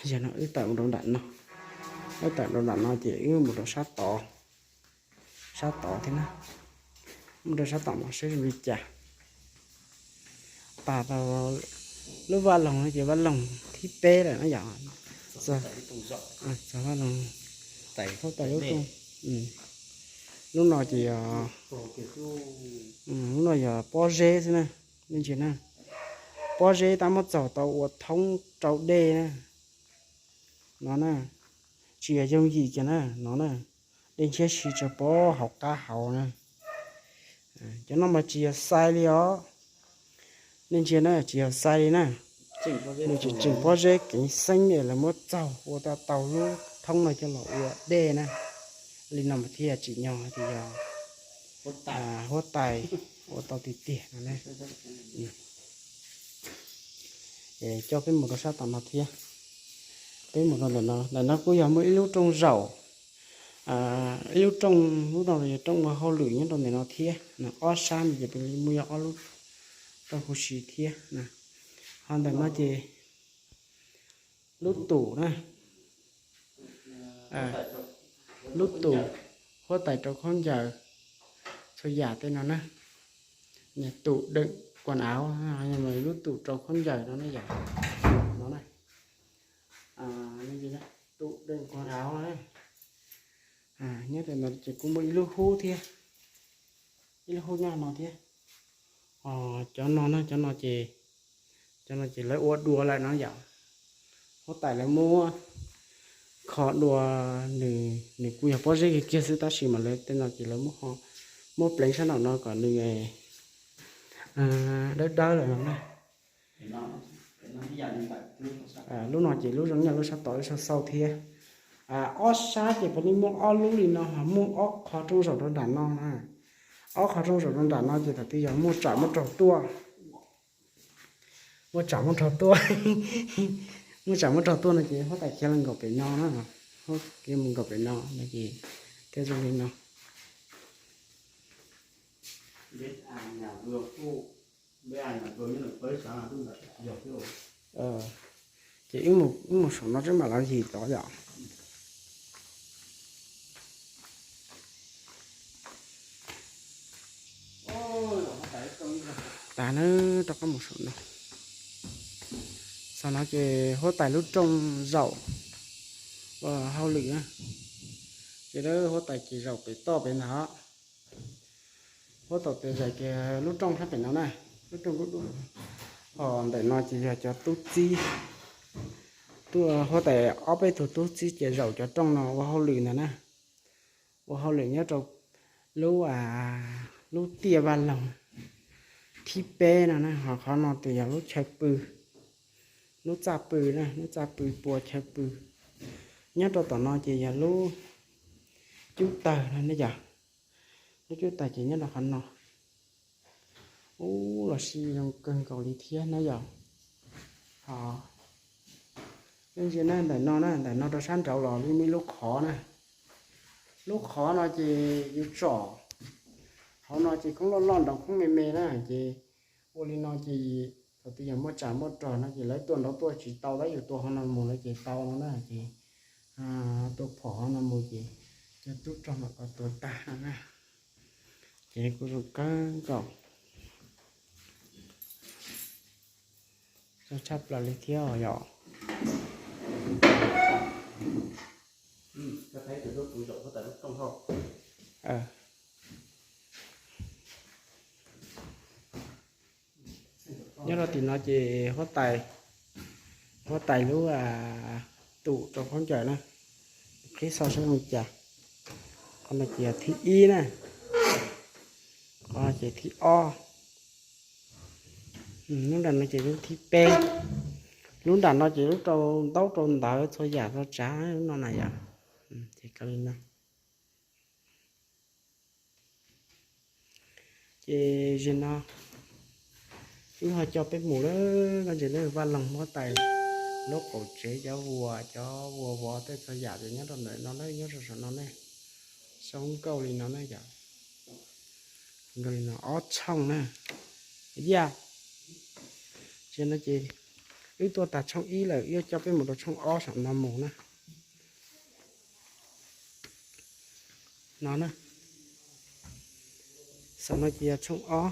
Ces yog no wb tawm mus rau nram no, wb tawm rau nram no ces wb mus rau sab tod, sab tod thiab na. Mus rau sab tom no seb zoo li cas. Tas tau lub vaj loog no ces vaj loog thib peb lawm na yom. Txog vaj loog, lub no ces yog, lub no yog pob zeb xwb na, nej ntsia na. Pob zeb tab muab txaug tau ua thoob rau dej na. No na, tsis yog yooj yim kiag na, no na. Dej ntshiab si tso pob hauv qab hauv na. Cov no mas tsis yog xais li os. Nej ntsia na, tsis yog xais li na. Nws tseem tseem pob zeb keev xeeb es lawv muab txaug ua tau tau lub thoob no coj los ua dej na. Li no mas thiaj tsim nyog tias yog huab tais ua tau tiag tiag no na. Es coj peb mus rau sab tom no thiab. Peb mus rau ntawm no, ntawm no kuj yog muaj ib lub rooj zaum. Ib lub rooj, lub no yog rooj ua hauj lwm nyob rau ntawm no thiab. Ob sab no ces peb muaj yog ob lub rooj huv si thiab. Ho ntawm no ces lub tum na, lub tum huab tais rau khaub ncaws txhua yam tej no na. Tus đựng quần áo, lub tum rau khaub ncaws no na yom. No na, tus đựng quần áo na. Nyob rau no ces kuj muaj ib lub hub thiab, ib lub hub nyob no thiab. Cov no na, cov no ces, cov no ces lawv ua dua lawm no yom. Huab tais lawv muab kho dua, nws kuj yog pob zeb kiag kiag xwb tab sis mas lawv tej no ces lawv muab pleev sab nraum no kom nws dawb dawb lawm no na. Lub no ces lub zoo nyob lub sab tod lub sab xauj thiab. Ob sab ces puav leej muaj ob lub li no, ho muaj ob qho rooj zaum rau nram no na. Ob qho rooj zaum rau nram no ces thaum twg yog muaj tsam muaj rog tuaj, muaj tsam muaj rog tuaj, muaj tsam muaj rog tuaj no ces huab tais khiav los nkaum pem no na, khiav mus nkaum pem no no ces thiaj zoo li no. Ces wb mus saum no tseeb mam los yim tod yom. Tas na, rov qab mus saum no. Saum no ces huab tais lub rooj zaum ua hauj lwm na. Ces huab tais ces zaum pem toj pem ntag. Huab tais ces zaum kiag lub rooj sab pem no na, lub rooj dub dub. Ho ntawm no ces yog cov tub txib, huab tais ob peb tug tub txib ces zaum cov rooj no ua hauj lwm ntag na. Ua hauj lwm nyob rau lub, lub tiaj vaj loog thib peb no na, ho qhov no ces yog lub chaw pw, lub txaj pw na, lub txaj pw pua chaw pw. Nyob rau tom no ces yog lub cub tawg no ne yom, lub cub tawg ces nyob rau qhov no. Ub, los sis zoo kawg nkaus li thiab na yom. Ho nej ntsia na, ntawm no na, ntawm no rau sab nraud los li muaj ib lub qhov na. Lub qhov no ces yus tsom, hauv no ces khoob loj loj nraud khoob me me na, ces ua li no ces thaum twg yog muaj tsam muaj rog no ces lawv tuaj nraud tuaj tsis tau tab, yus tua hauv no mus lawv ces tau no na, ces tua phom hauv no mus ces cov tub rog mam kom tua tag no na. Ces kuj zoo kawg nkaus, zoo tshaj plaws li thiab os yom. Nyob rau tim no ces huab tais, huab tais lub tum rau khaub ncaws na, qhib xauj saib zoo cas. Qhov no ces thib ib na, qhov no ces thib ob, lub nram no ces lub thib peb, lub nram no ces lub rau ntaub rau ntawv txhua yam txhua tsav lub no na yom. Ces kawg li no. Ces zaum no wb ho coj peb mus lawm, koj ntsia lawm vaj loog huab tais, lub qaum tsev cov vuas, cov vuas vov tej txhua yam ces nyob rau ntawm no na, nyob rau saum no ne. Zoo nkauj li no na yom. Nkauj li no ob tshooj na. Yaj, zaum no ces wb tuaj tas tshooj ib lawm, wb yuav coj peb mus rau tshooj ob saum no mus na. No na, saum no ces yog tshooj ob,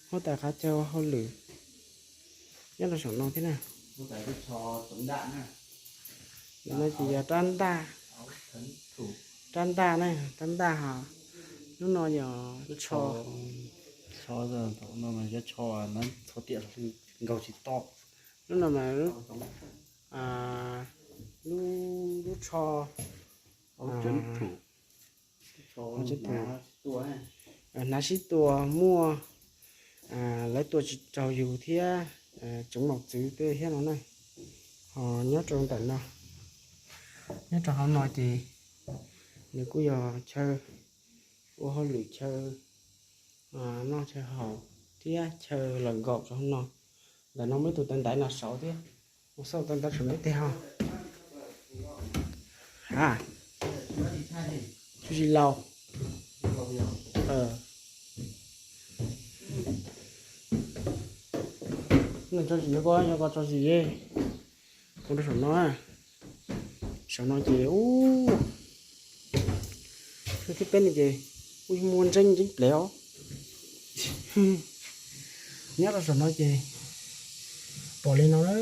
huab tais qhov chaw ua hauj lwm nyob rau saum no thiab na. Ntawm no ces yog rab ntaj, rab ntaj na, rab ntaj ho. Lub no yog tsho, tsho, no mas yog tsho, no tsho tiam nkaus tsis to. Lub no mas lub, lub tsho, Hnav sib tua muaj, lawv tua tsis raug yus thiab, tseev mom txwv tej thiab no na. Ho nyob rau ntawm no, nyob rau hauv no ces nws kuj yog chaw ua hauj lwm, chaw noj chaw haus thiab chaw lawm nkaum rau hauv no. Ntawm no muaj ib tug tawv ntaiv no saud thiab, mus xauj tawv ntaiv saum no ib teg ho. A, tsis laus. Tso zis, yuav ko, yuav ko tso zis, mus rau saum no. Saum no ces ub, xyoo thib peb no ces ub, muaj ntseeb ntseeb plev os. Nyob rau saum no ces pom li no na.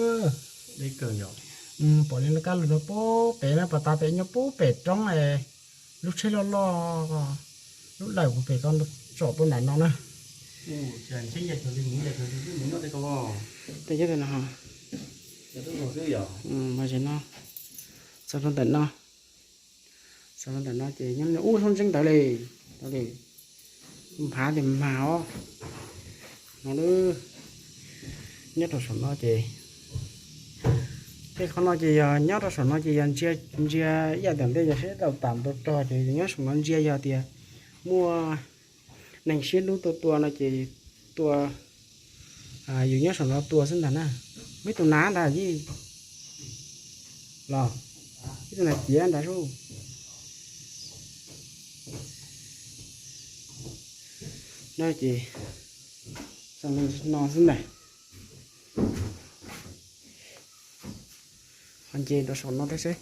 Pom li no, kaj lug rau pub pem na, pas tas pem nyob pub pem roob es lub tsheb loj loj, lub dawm kuv pem ko tsom tuaj nram no na. Tej no, no, txog rau ntawm no, txog rau ntawm no ces nyob ub, lub ntseeb ntawd li, li, nphav tias mag os. No, nyob rau saum no ces, tej qhov no ces yog nyob rau saum no ces yog ntsia, ntsia ib yam tom ntej yog seb tau tam ntau rog ces yog nyob saum no ntsia yog tias muaj neeg siab dub tua tua no ces tua, yus nyob saum no tua xwb ntag na. Muaj ib tug nav ntag yij, los ib tug nav ciav ntag sub. No ces no xwb ntag. Ho nce rau saum no thiab seb.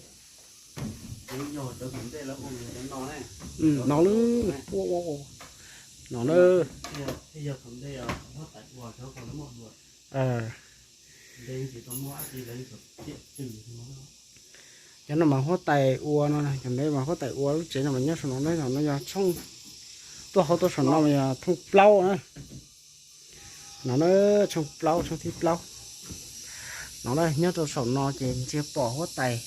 No lawm, no na. Cov no mas huab tais ua no, cov ntawd mas huab tais ua. Lub tsev no mas nyob saum no, no yog tshooj, tuaj hauv tuaj saum no mas yog thooj plaub na. No na, tshooj plaub, tshooj thib plaub. No na, nyob rau saum no ces ntsia pom huab tais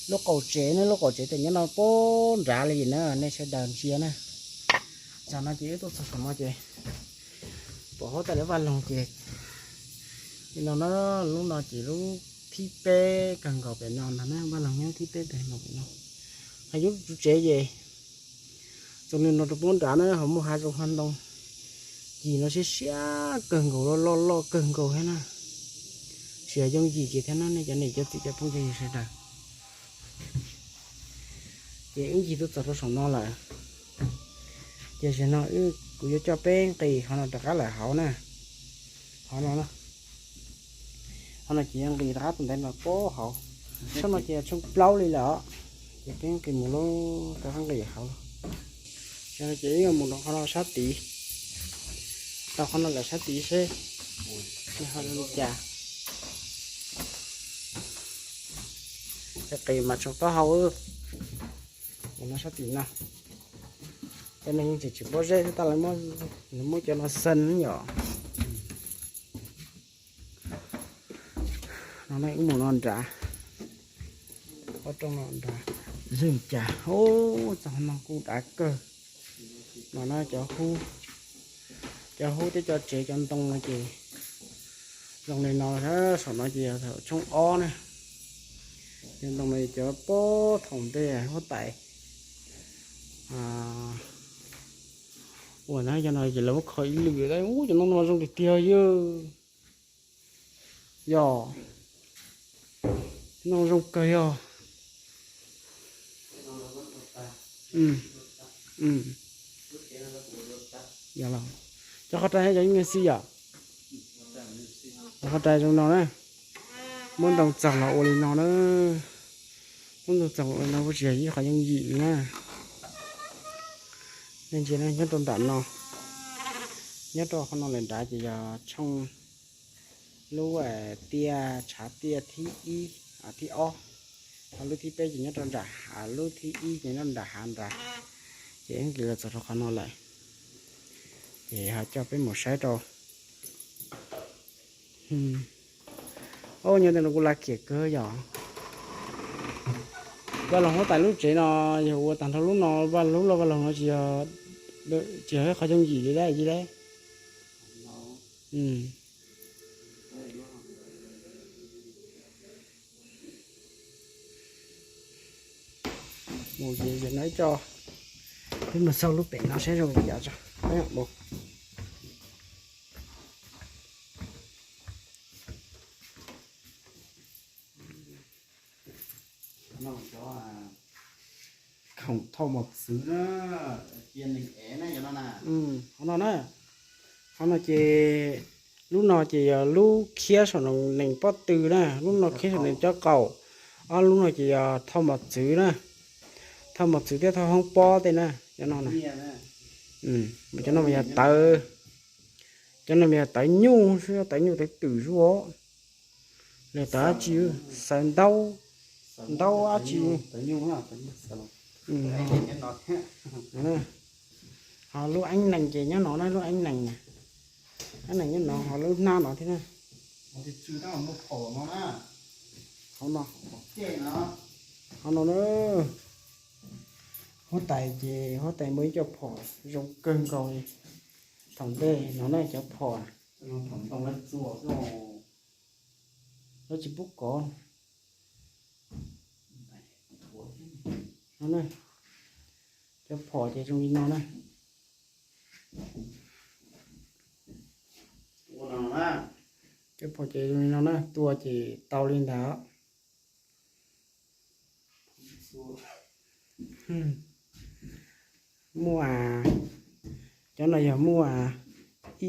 lub qaum tsev ne, lub qaum tsev tias nyob no pub nrad li na, nej sawv daws ntsia na. Tsam no ces wb tuaj txog saum no ces pom huab tais lub vaj loog ces, li no na, lub no ces lub thib peb kawg nkaus pem no ntag na, vaj loog nyob thib peb kawg nkaus pem no. Ho yus tsev ces txog li no rau pub nrad na, ho muaj hav zoov hav ntoo, yim no siab siab kawg nkaus, loj loj loj kawg nkaus thiab na. Tsis yog yooj yim kiag thiab na, nej cov niam cov txiv cov phooj cov ywg sawv daws. Ces wb ncig tuaj txog rau saum no lawm. Ces zaum no wb, kuv yuav coj peb nqis qhov no rov qab lawm hauv na. Qhov no, qhov no ces yuav nqis rov qab tus ntaiv no pub hauv. Tshooj no ces tshooj plaub li lawm os. Ces peb nqis mus lub, rov qab nqis hauv. Ces no ces wb yuav mus rau qhov no sab tid, rau qhov no lawm sab tid seb ho zoo li cas. Ces qis mas tsaus taub hau, no sab tid no. Cov neeg yeej tseem tsis pob zeb xwb tab lawv muab cov no xeeb yom. No na, wb mus no nrad, ob rooj no nrad, zoo li cas. Ub, txog no kuj dav kawg. No na, cov hub, cov hub thiab cov tsev cov ntoo no ces zoo li no. Saum no ces yog tshooj ob na. Cov ntoo no cov pub thaum ntej huab tais ua na, cov no ces lawv muab kho ib lwm. Ub, cov ntoo no zoo tiag tiag yog, yog ntoo zoo kawg yog. Cov qhov rai cov me xi yom. Cov qhov rai zoo no na. Muab ntoo txaug los ua li no na. Muab ntoo txaug ua li no kuj tsis yog ib qhov yooj yim li na. Nej ntsia na, nyob rau nram no, nyob rau qhov no lawm nrad ces yog tshooj, lub tiaj, tshav tiaj thib ib, thib ob. Ho lub thib peb ces nyob rau nram hav, lub thib ib ces nyob nram hav nrad. Ces wb nqis los txog rau qhov no lawm, ces ho coj peb mus saib rau. Ub, nyob ntawm no kuj laj kiam kawg yom. Vaj Loog huab tais lub tsev no yog ua tag nrho lub no, vaj lub loj Vaj Loog no tsis yog, tsis yog qhov yooj yim li dab tsi dab. Mus ces no ib co, peb mus xauj lub pem no saib zoo li cas tso. Khoom thauj mos txwv na, cia neeg ev na, qhov no na. Qhov no ces lub no ces yog lub khiab saum nees pob tw na, lub no khiab saum nees cov qaum. Ob lub no ces yog thauj mos txwv na, thauj mos txwv thiab thauj hoob pob tej na, cov no na. Cov no mas yog tawv, cov no mas yog tawv nyuj xwb, tawv nyuj tawv twm xwb os. Los tawv dab tsi, xawv ntaub, ntaub dab tsi. Ho lub eeb nees ces nyob no na, lub eeb nees na. Eeb nees nyob no, ho lub hnab no thiab na. Hauv no, hauv no na. Huab tais ces huab tais muaj ib co phom zoo kawg nkaus li. Thaum ntej no na cov phom, lawv tsis pub kov. Cov phom ces zoo li no na. Cov phom ces zoo li no na, tua ces tau li ntawd. Muaj, cov no yog muaj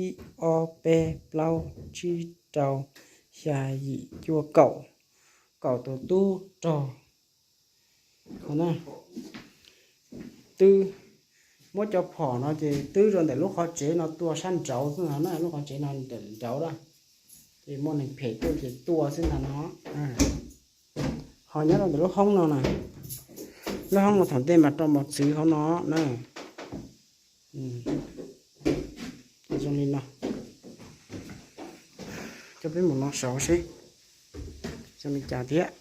ib ob peb plaub tsib rau xya yim cuaj kaum, kaum tus tub rog. Twb muab cov phom no ces twb rau ntawm lub qhov tsev no tua sab nraud xwb no na, lub qhov tsev no ntawm nraud na, ces muaj neeg phem tuaj ces tua xwb ntag no. Ho nyob rau ntawm lub hoob no na, lub hoob no thaum ntej mas rau mos txwv hauv no na. Zoo li no, coj peb mus no saud seb zoo li cas thiab.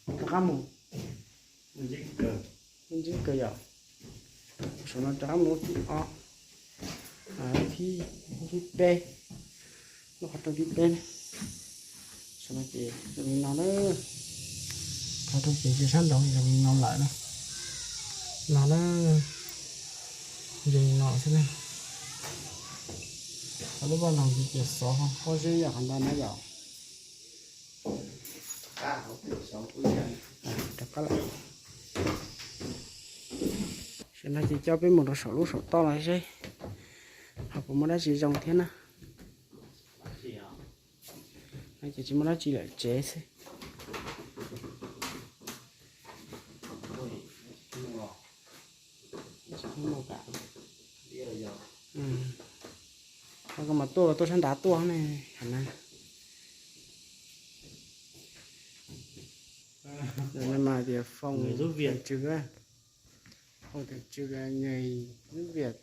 Rov qab mus, ntxim kawg yom. Saum no rov qab mus lub thib ob, thib peb, lub qhov rooj thib peb. Saum no ces zoo li no na, qhov rooj ces sab nraud zoo li no lawm na. No na, zoo li no xwb na. Lub vaj loog ces xov pob zeb yom, qhov ntawd na yom. Rov qab lawm. Tam no ces coj peb mus rau saum lub saum toj no seb ho puas muaj dab tsi zoo thiab na. No ces tsis muaj dab tsi lawm tsev xwb. Koj mas tuaj los tuaj sab nrad tuaj ne. Mas tias phòng thường trực, phòng thường trực người giúp việc,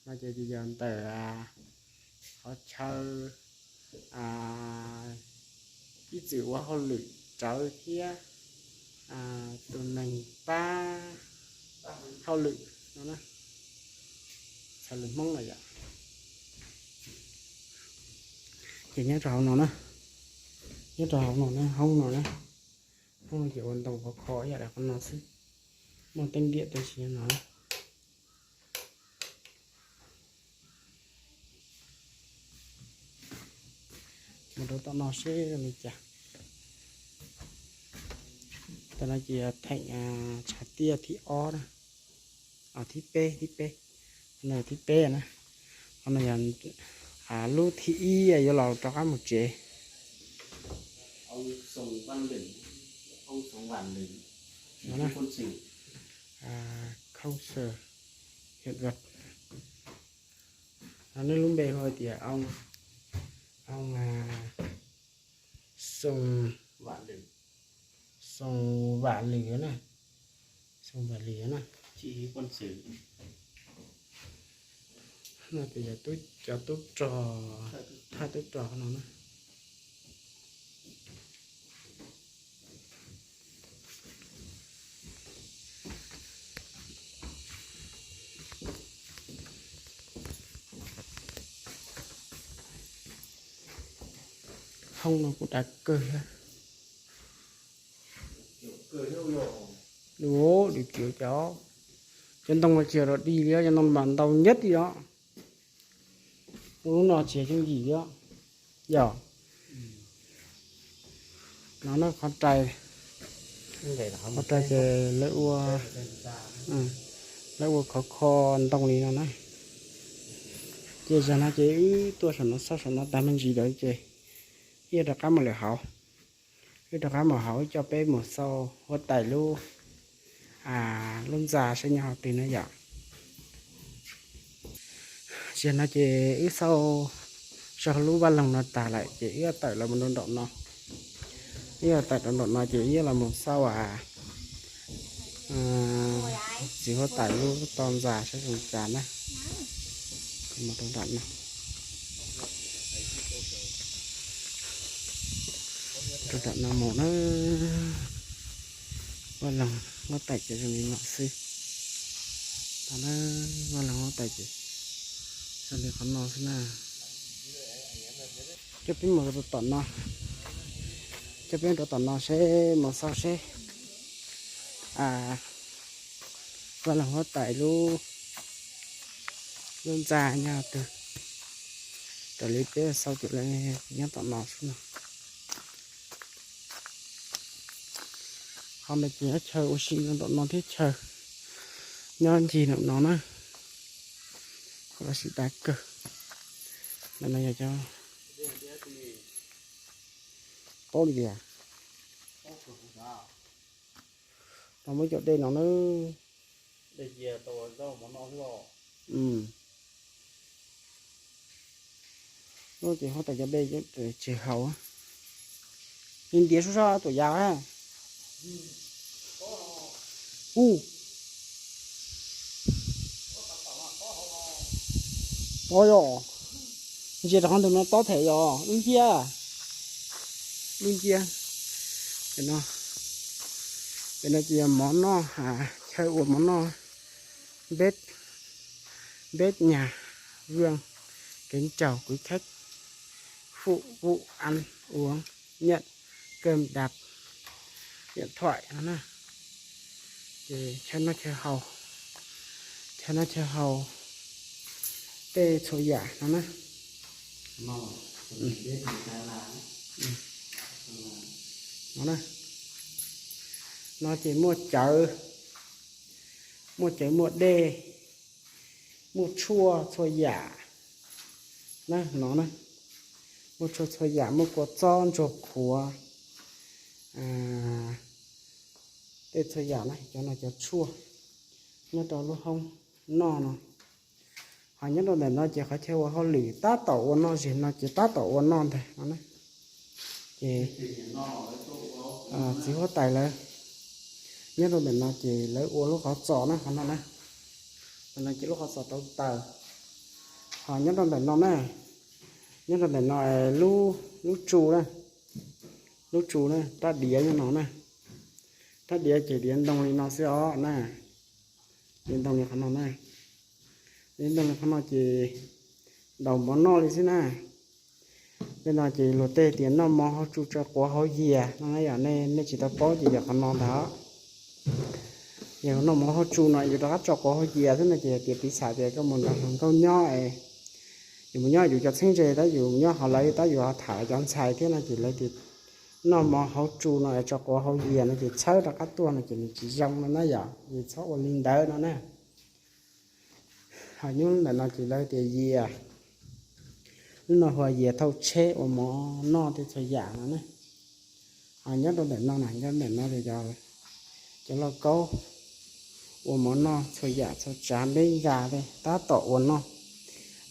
no ces yog ntawm qhov chaw ib txwm ua hauj lwm rawv thiab tus neeg pab hauj lwm no na, txhais lus Hmoob no yom. Ces nyob rau hauv no na, nyob rau hauv no na, hoob no na, hoob no ces ua ntoo khov kho ib yam li qhov no xwb, muaj teeb diam tab sis no na. Mus rau tom no seb zoo li cas. Tam no ces theem tshav tiaj thib ob na, thib peb, thib peb, no thib peb na. Qhov no yog lub thib ib yuav los rov qab mus tsev. Khauj Sawm Hiam Vaj, nej lub npe hu hais tias Xoo, Xoo Vam Lwm na, Xoo Vam Lwm na. No ces yog cov tub rog, thawj tub rog no na. Thoob no kuj dav kawg thiab. Lwm, lwm tiam cov, cov ntoo no tsis yog dog dig li, cov ntoo mas ntau nyab li os. Ua lub no tsis yooj yim li os. Yog no na, qhov rai, qhov rai ces lawv ua, lawv ua khov kho ntoo li no na. Ces zaum no ces wb tuaj saum no, xauj saum no tag me ntsis lawm ces wb rov qab mus lawm hauv. Wb rov qab mus hauv, wb coj peb mus xauj huab tais lub, lub ntxa seb nyob hauv twg na yom. Zaum no ces wb xauj saum lub vaj loog no tag lawm ces wb yuav tawm los mus rau nraum no. Wb yuav tawm rau nraum no ces wb yuav los mus xauj txiv huab tais lub toj ntxa saib zoo cas na. Mus rau nram no, rau nram no mus na. Vaj loog huab tais ces zoo li no xwb. Vaj loog huab tais ces zoo li qhov no xwb na. Coj peb mus rau tom no, coj peb rau tom no seb mus xauj seb vaj loog huab tais lub, lub ntxa nyob twg. Raws li peb xauj ces nyob tom no xwb no. Qhov no ces nyob chaw ua si no, tom no thiab chaw nyob ncig nraum no na. Qhov no siv dav kawg. Ntawm no yog cov, paub li tias, no muab cov dej no na. Lub ces huab tais cov dej tsis haus. Nws ntiav sub sab tuam yas. U, tob yom. Ntsia rau qhov ntawm no tob them yom, lub nciab, lub nciab. Pem no, pem no ces yog mov noj, chaw ua mov noj. Bếp, bếp nhà Vương kính chào quý khách, phục vụ ăn uống, nhận cơm đạp, điện thoại no na. Ces chaw noj chaw haus, chaw noj chaw haus, tej txhua yam no na. No na, no ces muaj cawv, muaj cawv muaj dej, muaj tshuaj txhua yam na, no na. Muaj tshuaj txhua yam, muaj kua txob ntsuag qhuav, tej txhua yam na, cov no cov tshuaj nyob rau lub hoob noj no. Ho nyob rau ntawm no ces qhov chaw ua hauj lwm tab tom ua noj, zeg no ces tab tom ua noj ntag no na. Ces txiv huab tais lawv nyob rau ntawm no ces lawv ua lub qhov txos na, qhov no na. Ntawm no ces lub qhov txos tau taws. Ho nyob rau ntawm no na, nyob rau ntawm no lub, lub tsu na, lub tsu na, rab diav nyob no na. Rab diav ces diav ntoo li no xwb os na. Diav ntoo li qhov no na. Diav ntoo li qhov no ces daus mov noj li xwb na. Tej no ces luag tej tias noj mov hauv tsu tso quav hauv yias no na yom, nej, nej tsis tau paub ces yog qhov no ntag. Yog noj mov hauv tsu no yus rov qab tso quav hauv yias xwb no ces hais tias piv xam tias koj mus nrog hluas nkauj nyob es yus mus nyob yus cov txheeb ze tab yus nyob hauv lawv tab yus ho tham cov ntxhais thiab no ces lawv tias noj mov hauv tsu no es tso quav hauv yias no ces txhawb rov qab tuaj no ces nws tsis zoo no na yom, es txhob ua li ntawd no na. Ho nyob ntawm no ces lawv tias yias, lub no hu ua yias thauj tsheb ua mov noj tej txhua yam no na. Ho nyob rau ntawm no na, nyob ntawm no ces cov lauj kaub ua mov noj txhua yam txhua tsav, npeb nkag tej tab tom ua noj.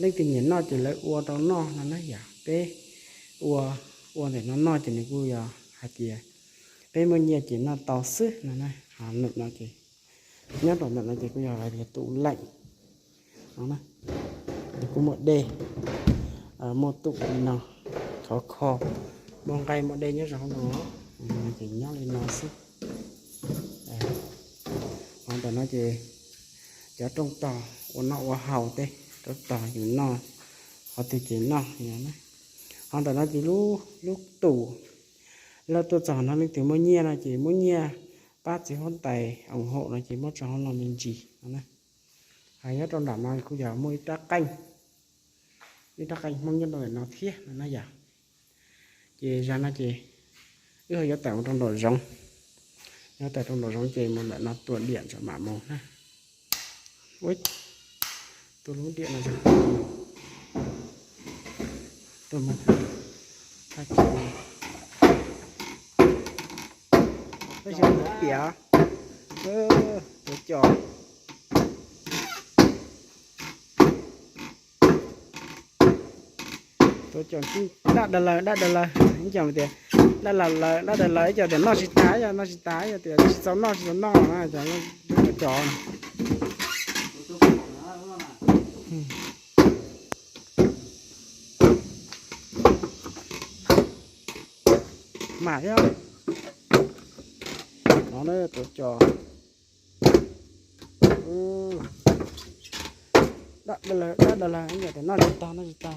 Leej twg nyiam noj ces lawv ua rau noj no na yom. Peb ua, ua ntawm no noj ces nws kuj yog hais tias peb muaj nyiaj ces noj tau xwb no na. Ho ntawm no ces, nyob rau ntawm no ces kuj yog hais tias tủ lạnh no na. Nws kuj muaj dej, muaj tum li no, khov kho, muaj nqaij muaj dej nyob rau hauv no, ces nyob li no xwb. Ho ntawm no ces cov rooj tog ua noj ua haus tej, rooj tog yus noj qhov twg ces noj no na. Ho ntawm no ces lub, lub tus, lawv tuaj txog no leej twg muaj nyiaj no ces muab nyiaj pab txiv huab tais ủng hộ no ces muab tso hauv no me ntsis no na. Ho nyob rau nram no kuj yog muaj ib rab qeej, ib rab qeej Hmoob nyob rau ntawm no thiab no na yom. Ces zag no ces wb ho yuav tawm mus rau nraum zoov, yuav tawm rau nraum zoov ces mus ntawm no tua diam tso mam mus na. Ua, tua lub diam no, tua mus, tab sis ua piam, tuav cos, tuav cos daj daws lawm, daj daws lawm, ib co tias daj daws lawm, daj daws lawm, ib co tias noj tsis tas, ib co noj tsis tas, ib co tias tsis txaus noj, tsis txaus noj na, cov tuav cos. Mam thiab. No na, tuav cos. Daj daws lawm, daj daws lawm, ib co tias noj tsis tag, noj tsis tag.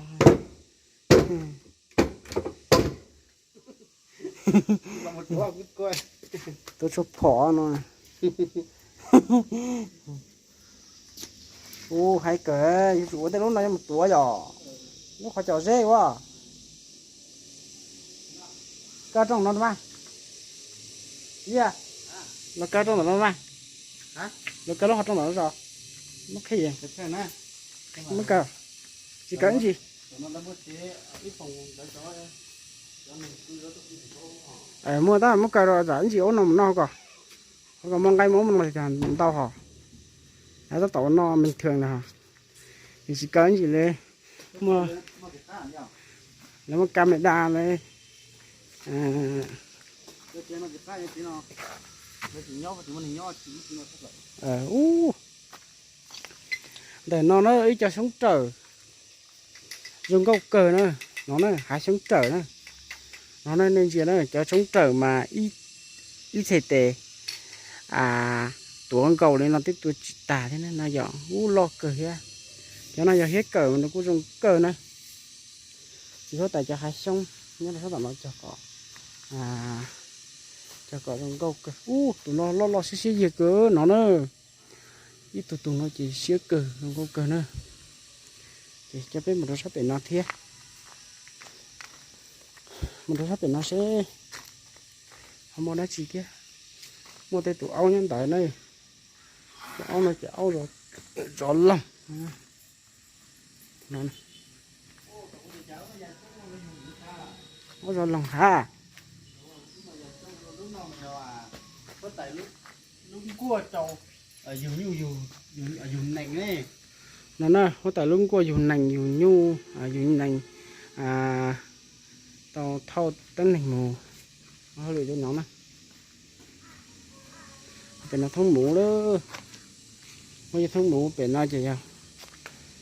Tuav tshuaj phom no. Ub, hais kawg, yuav tsum ua tej lub no yuav mus tuav yom. Lub qhov cos zeb ua. Kaw rooj no mas. Los kaw rooj ntawm no mas. Los kaw lub qhov rooj ntawm no zos. Muab qhib, muab kaw. Tsis kaw ib ntsis. Muaj tab muab kaw rau zam ib ntsis ub no mus noj ko. Ho kom muaj nqaij muaj ub no ntau hos. Tab tom ua noj bình thường na. Tsis kaw ib ntsis li. Muaj, lawv muaj camera li. Ub, ntawm no na ib co xyoob rawm zoo nkauj kawg na. No na, hav xyoob rawm na. No na, nej ntsia na, cov xyoob rawm mas ib txhais tes tuav nkaus li no twb tua tsis tag thiab na. No yog ub, loj kawg thiab. Cov no yog hiab kawm mas nws kuj zoo kawg na. Txiv huab tais cov hav xyoob nyob rau sab tom no cog kom, cog kom zoo nkauj kawg. Ub, tus no loj loj siab siab yig kawg no na. Ib tug tus no ces siab kawg, zoo nkauj kawg na. Ces coj peb mus rau sab pem no thiab. Mus rau sab pem no seb ho muaj dab tsi thiab. Muaj tej tus aub nyob ntawd na. Tus aub no ces aub zov loog. Aub zov loog hav. No na, huab tais lub nkuaj yug nees yug nyuj, yug nees, tau thauj teeb neeg mus. Hauj lwm cov no na. Pem no thoob muv lawm. Muaj ib thoob muv pem no ces yog,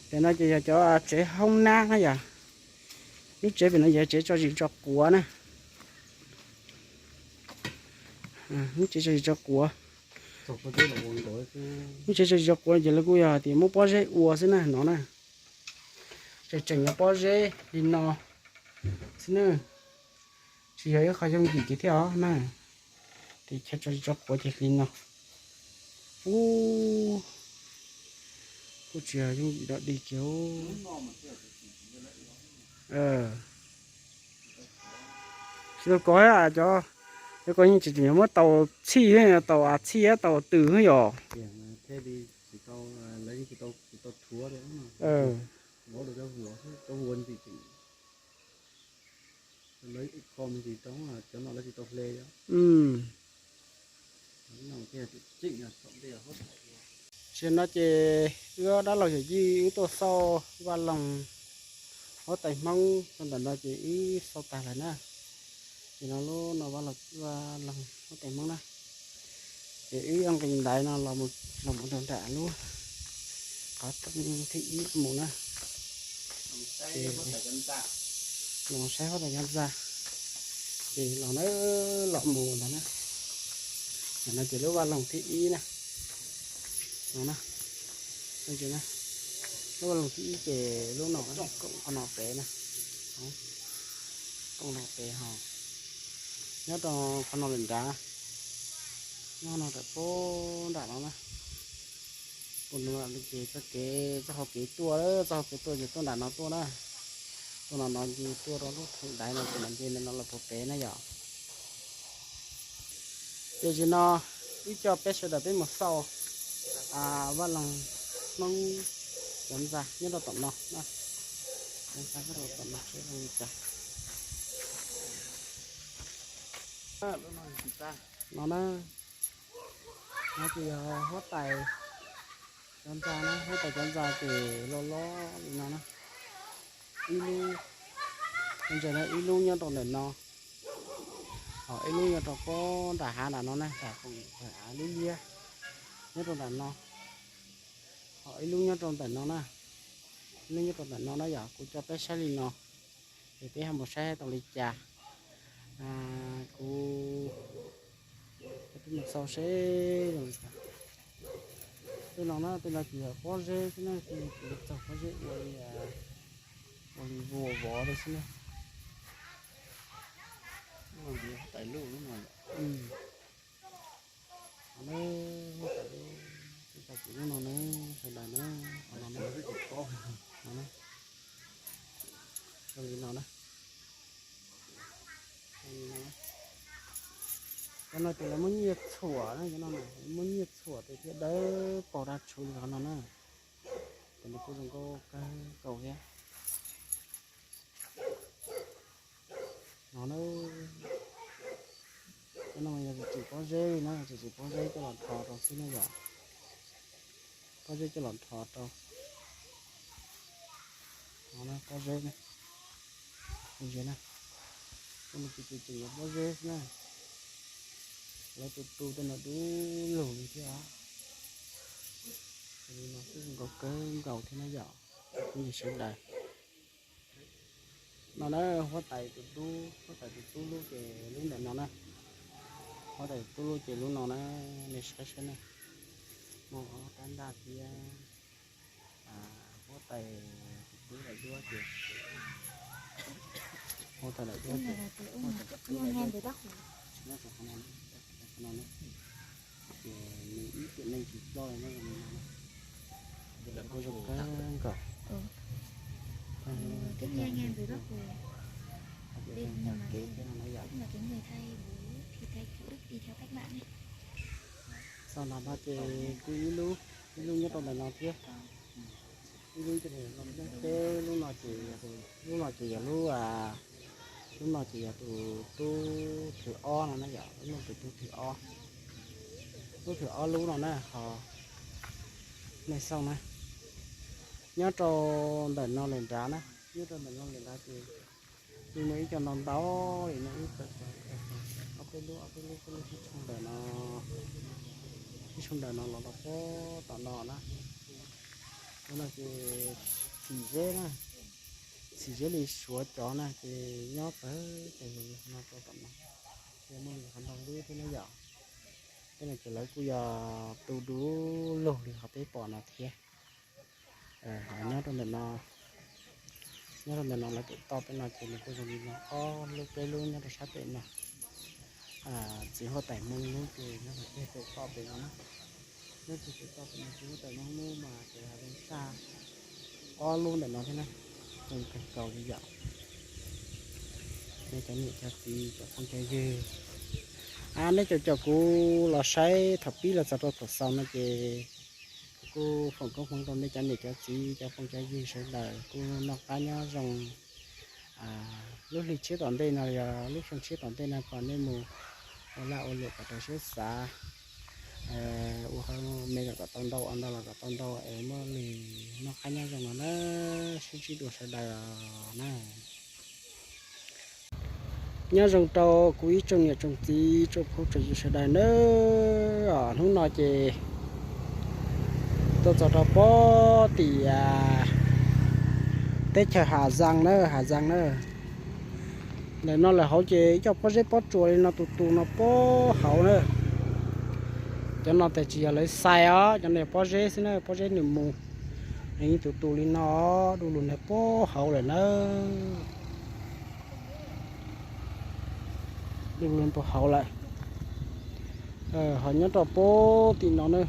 pem no ces yog cov tsev hoob nab na yom. Lub tsev pem no yog tsev tso zis tso quav na. Lub tsev tso zis tso quav. Lub tsev tso zis tso quav ces lawv kuj yog tias muab pob zeb ua xwb na no na. Tseem tseem yog pob zeb li no xwb na. Tsis yog ib qho yooj yim kiag thiab os na. Ces chaw tso zis tso quav ces li no. Ub, kuj tsis yog yooj yim dog dig kiag. Tsis tau kov cov, cov ko yeej tseem tseem muab tau txhij, tau txhij tau tws yom. Sim no ces wb ob dab laug yawm yij wb tuaj xauj vaj loog huab tais Hmoob rau ntawm no ces wb xauj tag lawm na. Ces no lub no vaj loog huab tais Hmoob na. Ces wb nqis ntaiv no los mus rau nram lub qhov thib ib mus na. Ces los saib huab tais Yaj Ntxa. Ces los na, los mus ntag na. Ntawm no ces lub vaj loog thib ib na. No na. Lub vaj loog thib ib ces lub no, koom qhov no pem na. Tooj no pem ho nyob rau qhov no lawm nrad, nyob no rau puag nram no na. Puag nram no ces txoj kev, txoj hau kev tuaj, txoj hau kev tuaj ces tuaj nram no tuaj na. Tuaj nram no ces tuaj rau lub theem daiv no ces mam nce ntawm no los puag pem na yom. Ces zaum no wb coj peb sawv daws peb mus xauj vaj loog Hmoob cov ntxa nyob rau tom no na. Cov ntxa nyob rau tom no seb zoo li cas. No na, no ces yog huab tais cov ntxa na, huab tais cov ntxa ces loj loj li no na. Ib lub, ntse na, ib lub nyob rau ntawm no, ho ib lub nyob rau puag nram hav nram no na, nram av liab liab nyob rau nram no, ho ib lub nyob rau ntawm no na, ib lub nyob rau ntawm no na yom. Kuv coj peb saib li no, ces peb ho mus saib tau li cas. Kuv coj peb mus xauj seb zoo li cas. Tej no na, tej no ces yog pob zeb xwb na, tej no ces yuav txog pob zeb ua li, ua li vos vov li xwb na. Huab tais lub no, huab tais lub, huab tais lub no na, sawv daws na, qhov no na, no na, zoo li no na. Cov no ces lawv muab nyiaj txhuam na, cov no na muab nyiaj txhuam ces thiaj dawb paug dab tshua li qhov no na. Ces nws kuj zoo nkauj kawg nkaus thiab. No na, cov no yog tsis tsim pob zeb li na, tsis tsim pob zeb coj los nrho rau xwb na yom. Pob zeb coj los nrho rau. No na, pob zeb na, cov no ces tseem yog pob zeb xwb na. Lawv tus tu tej no dub lug li thiab os. Li no xwb zoo nkauj kawg nkaus thiab na yom, cov phooj ywg sawv daws. No na, huab tais tus tub, huab tais tus tub lub ces lub ntawm no na. Huab tais tus tub lub ces lub no na, nej saib saib na. Muaj ob rab ntaj thiab. Huab tais tus tub daim duab ces, huab tais daim duab ces, huab tais tus tub daim duab ces nyob rau qhov no, qhov no na. Ces nws ib tiam neeg tsis ploj li na, zoo li no na. Ces lawv kuj zoo kawg nkaus. Kev thiab no na yom. Txog ntawm no ces kuj ib lub, ib lub nyob rau ntawm no thiab. Ib lub ces lub no ces, lub no ces yog lub, lub no ces yog tus tub thwv ob no na yom, lub no tus tub thwv ob. Lub thwv ob lub no na ho, nej xauj na, nyob rau ntawm no lawm nrad na, nyob rau ntawm no lawm nrad ces nws muaj ib co ntau ntau li no, ib ob peb lub, ob peb lub, peb lub sib tshooj ntawm no, sib tshooj ntawm no los rau puag tom no na. Cov no ces txhim zeb na, txhim zeb li Suav cov na ces nyob pawg ces no rau tom no, ces muaj li qhov ntau lub thiab na yom. Tej no ces lawv kuj yog tu du lug li qhov peb pom no thiab. Nyob rau ntawm no, nyob rau ntawm no lawv tus toj peb no ces nws kuj zoo li no, ob lub peb lub nyob rau sab pem no. Txiv huab tais Hmoob lub ces nyob rau pem tus toj pem no na. Nyob rau tus toj pem no txiv huab tais Hmoob lub mas ces hav zoov tshaj ob lub ntawm no thiab na, zoo kawg nkaus li yom. Nej cov niam cov txiv cov phooj cov ywg, nej caum caum kuv los saib thaum pib los txog rau thaum xaus no ces kuv kuj foom koob hmoov rau nej cov niam cov txiv cov phooj cov ywg sawv daws kuj noj qab nyob zoo. Lub hli tshiab tom ntej no yog lub xyoo tshiab tom ntej no kom nej mus ua laj ua luam kom raws siab xav, ua me los kom tau ntau, ua ntau los kom tau ntau es muaj li noj qab nyob zoo no na, sib ntsib dua sawv daws na. Nyob zoo rau kuv ib tsoom niam tsoom txiv tsoom phooj tsoom ywg sawv daws nawb. Hnub no ces tuaj txog rau puag tim teb chaws Hà Giang na, Hà Giang na. Ntawm no lawm hauv ces ib co pob zeb pob tsuas li no tus tus no puag hauv na. Cov no tes tsis yog lawv xais os, cov no yog pob zeb xwb na, pob zeb nws mus. Nws yeej tus tus li no du lug ntawd puag hauv lawm na. Npau hauv lawm. Ho nyob rau puag tim no na,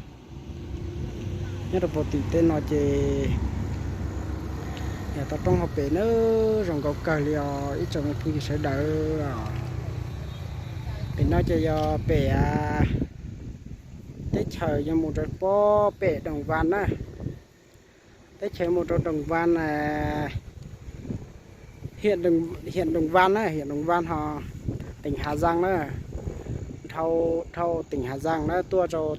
nyob rau puag tim tej no ces yog toj roob hauv pem na, zoo nkauj kawg li os ib tsoom phooj ywg sawv daws. Pem no ces yog pem teb chaws yog mus rau puag pem Đồng Văn na. Teb chaws mus rau Đồng Văn, huyện Đồng Văn na, huyện Đồng Văn ho tỉnh Hà Giang na. Dhau, dhau tỉnh Hà Giang na, tuaj rau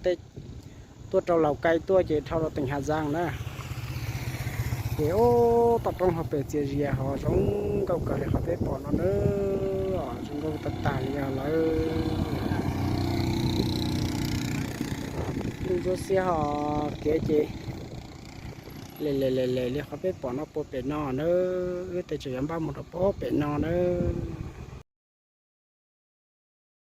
Lào Cai tuaj ces dhau rau tỉnh Hà Giang na. Ces ub, toj roob hauv pem txias zias ho zoo nkauj kawg li qhov peb pom no na, zoo nkauj tag tag li os lawm. Ntuj ntsuab xiab ho kev ces le le le le li qhov peb pom no puag pem no na, wb tej tseem yuav npaj mus rau puag pem no na.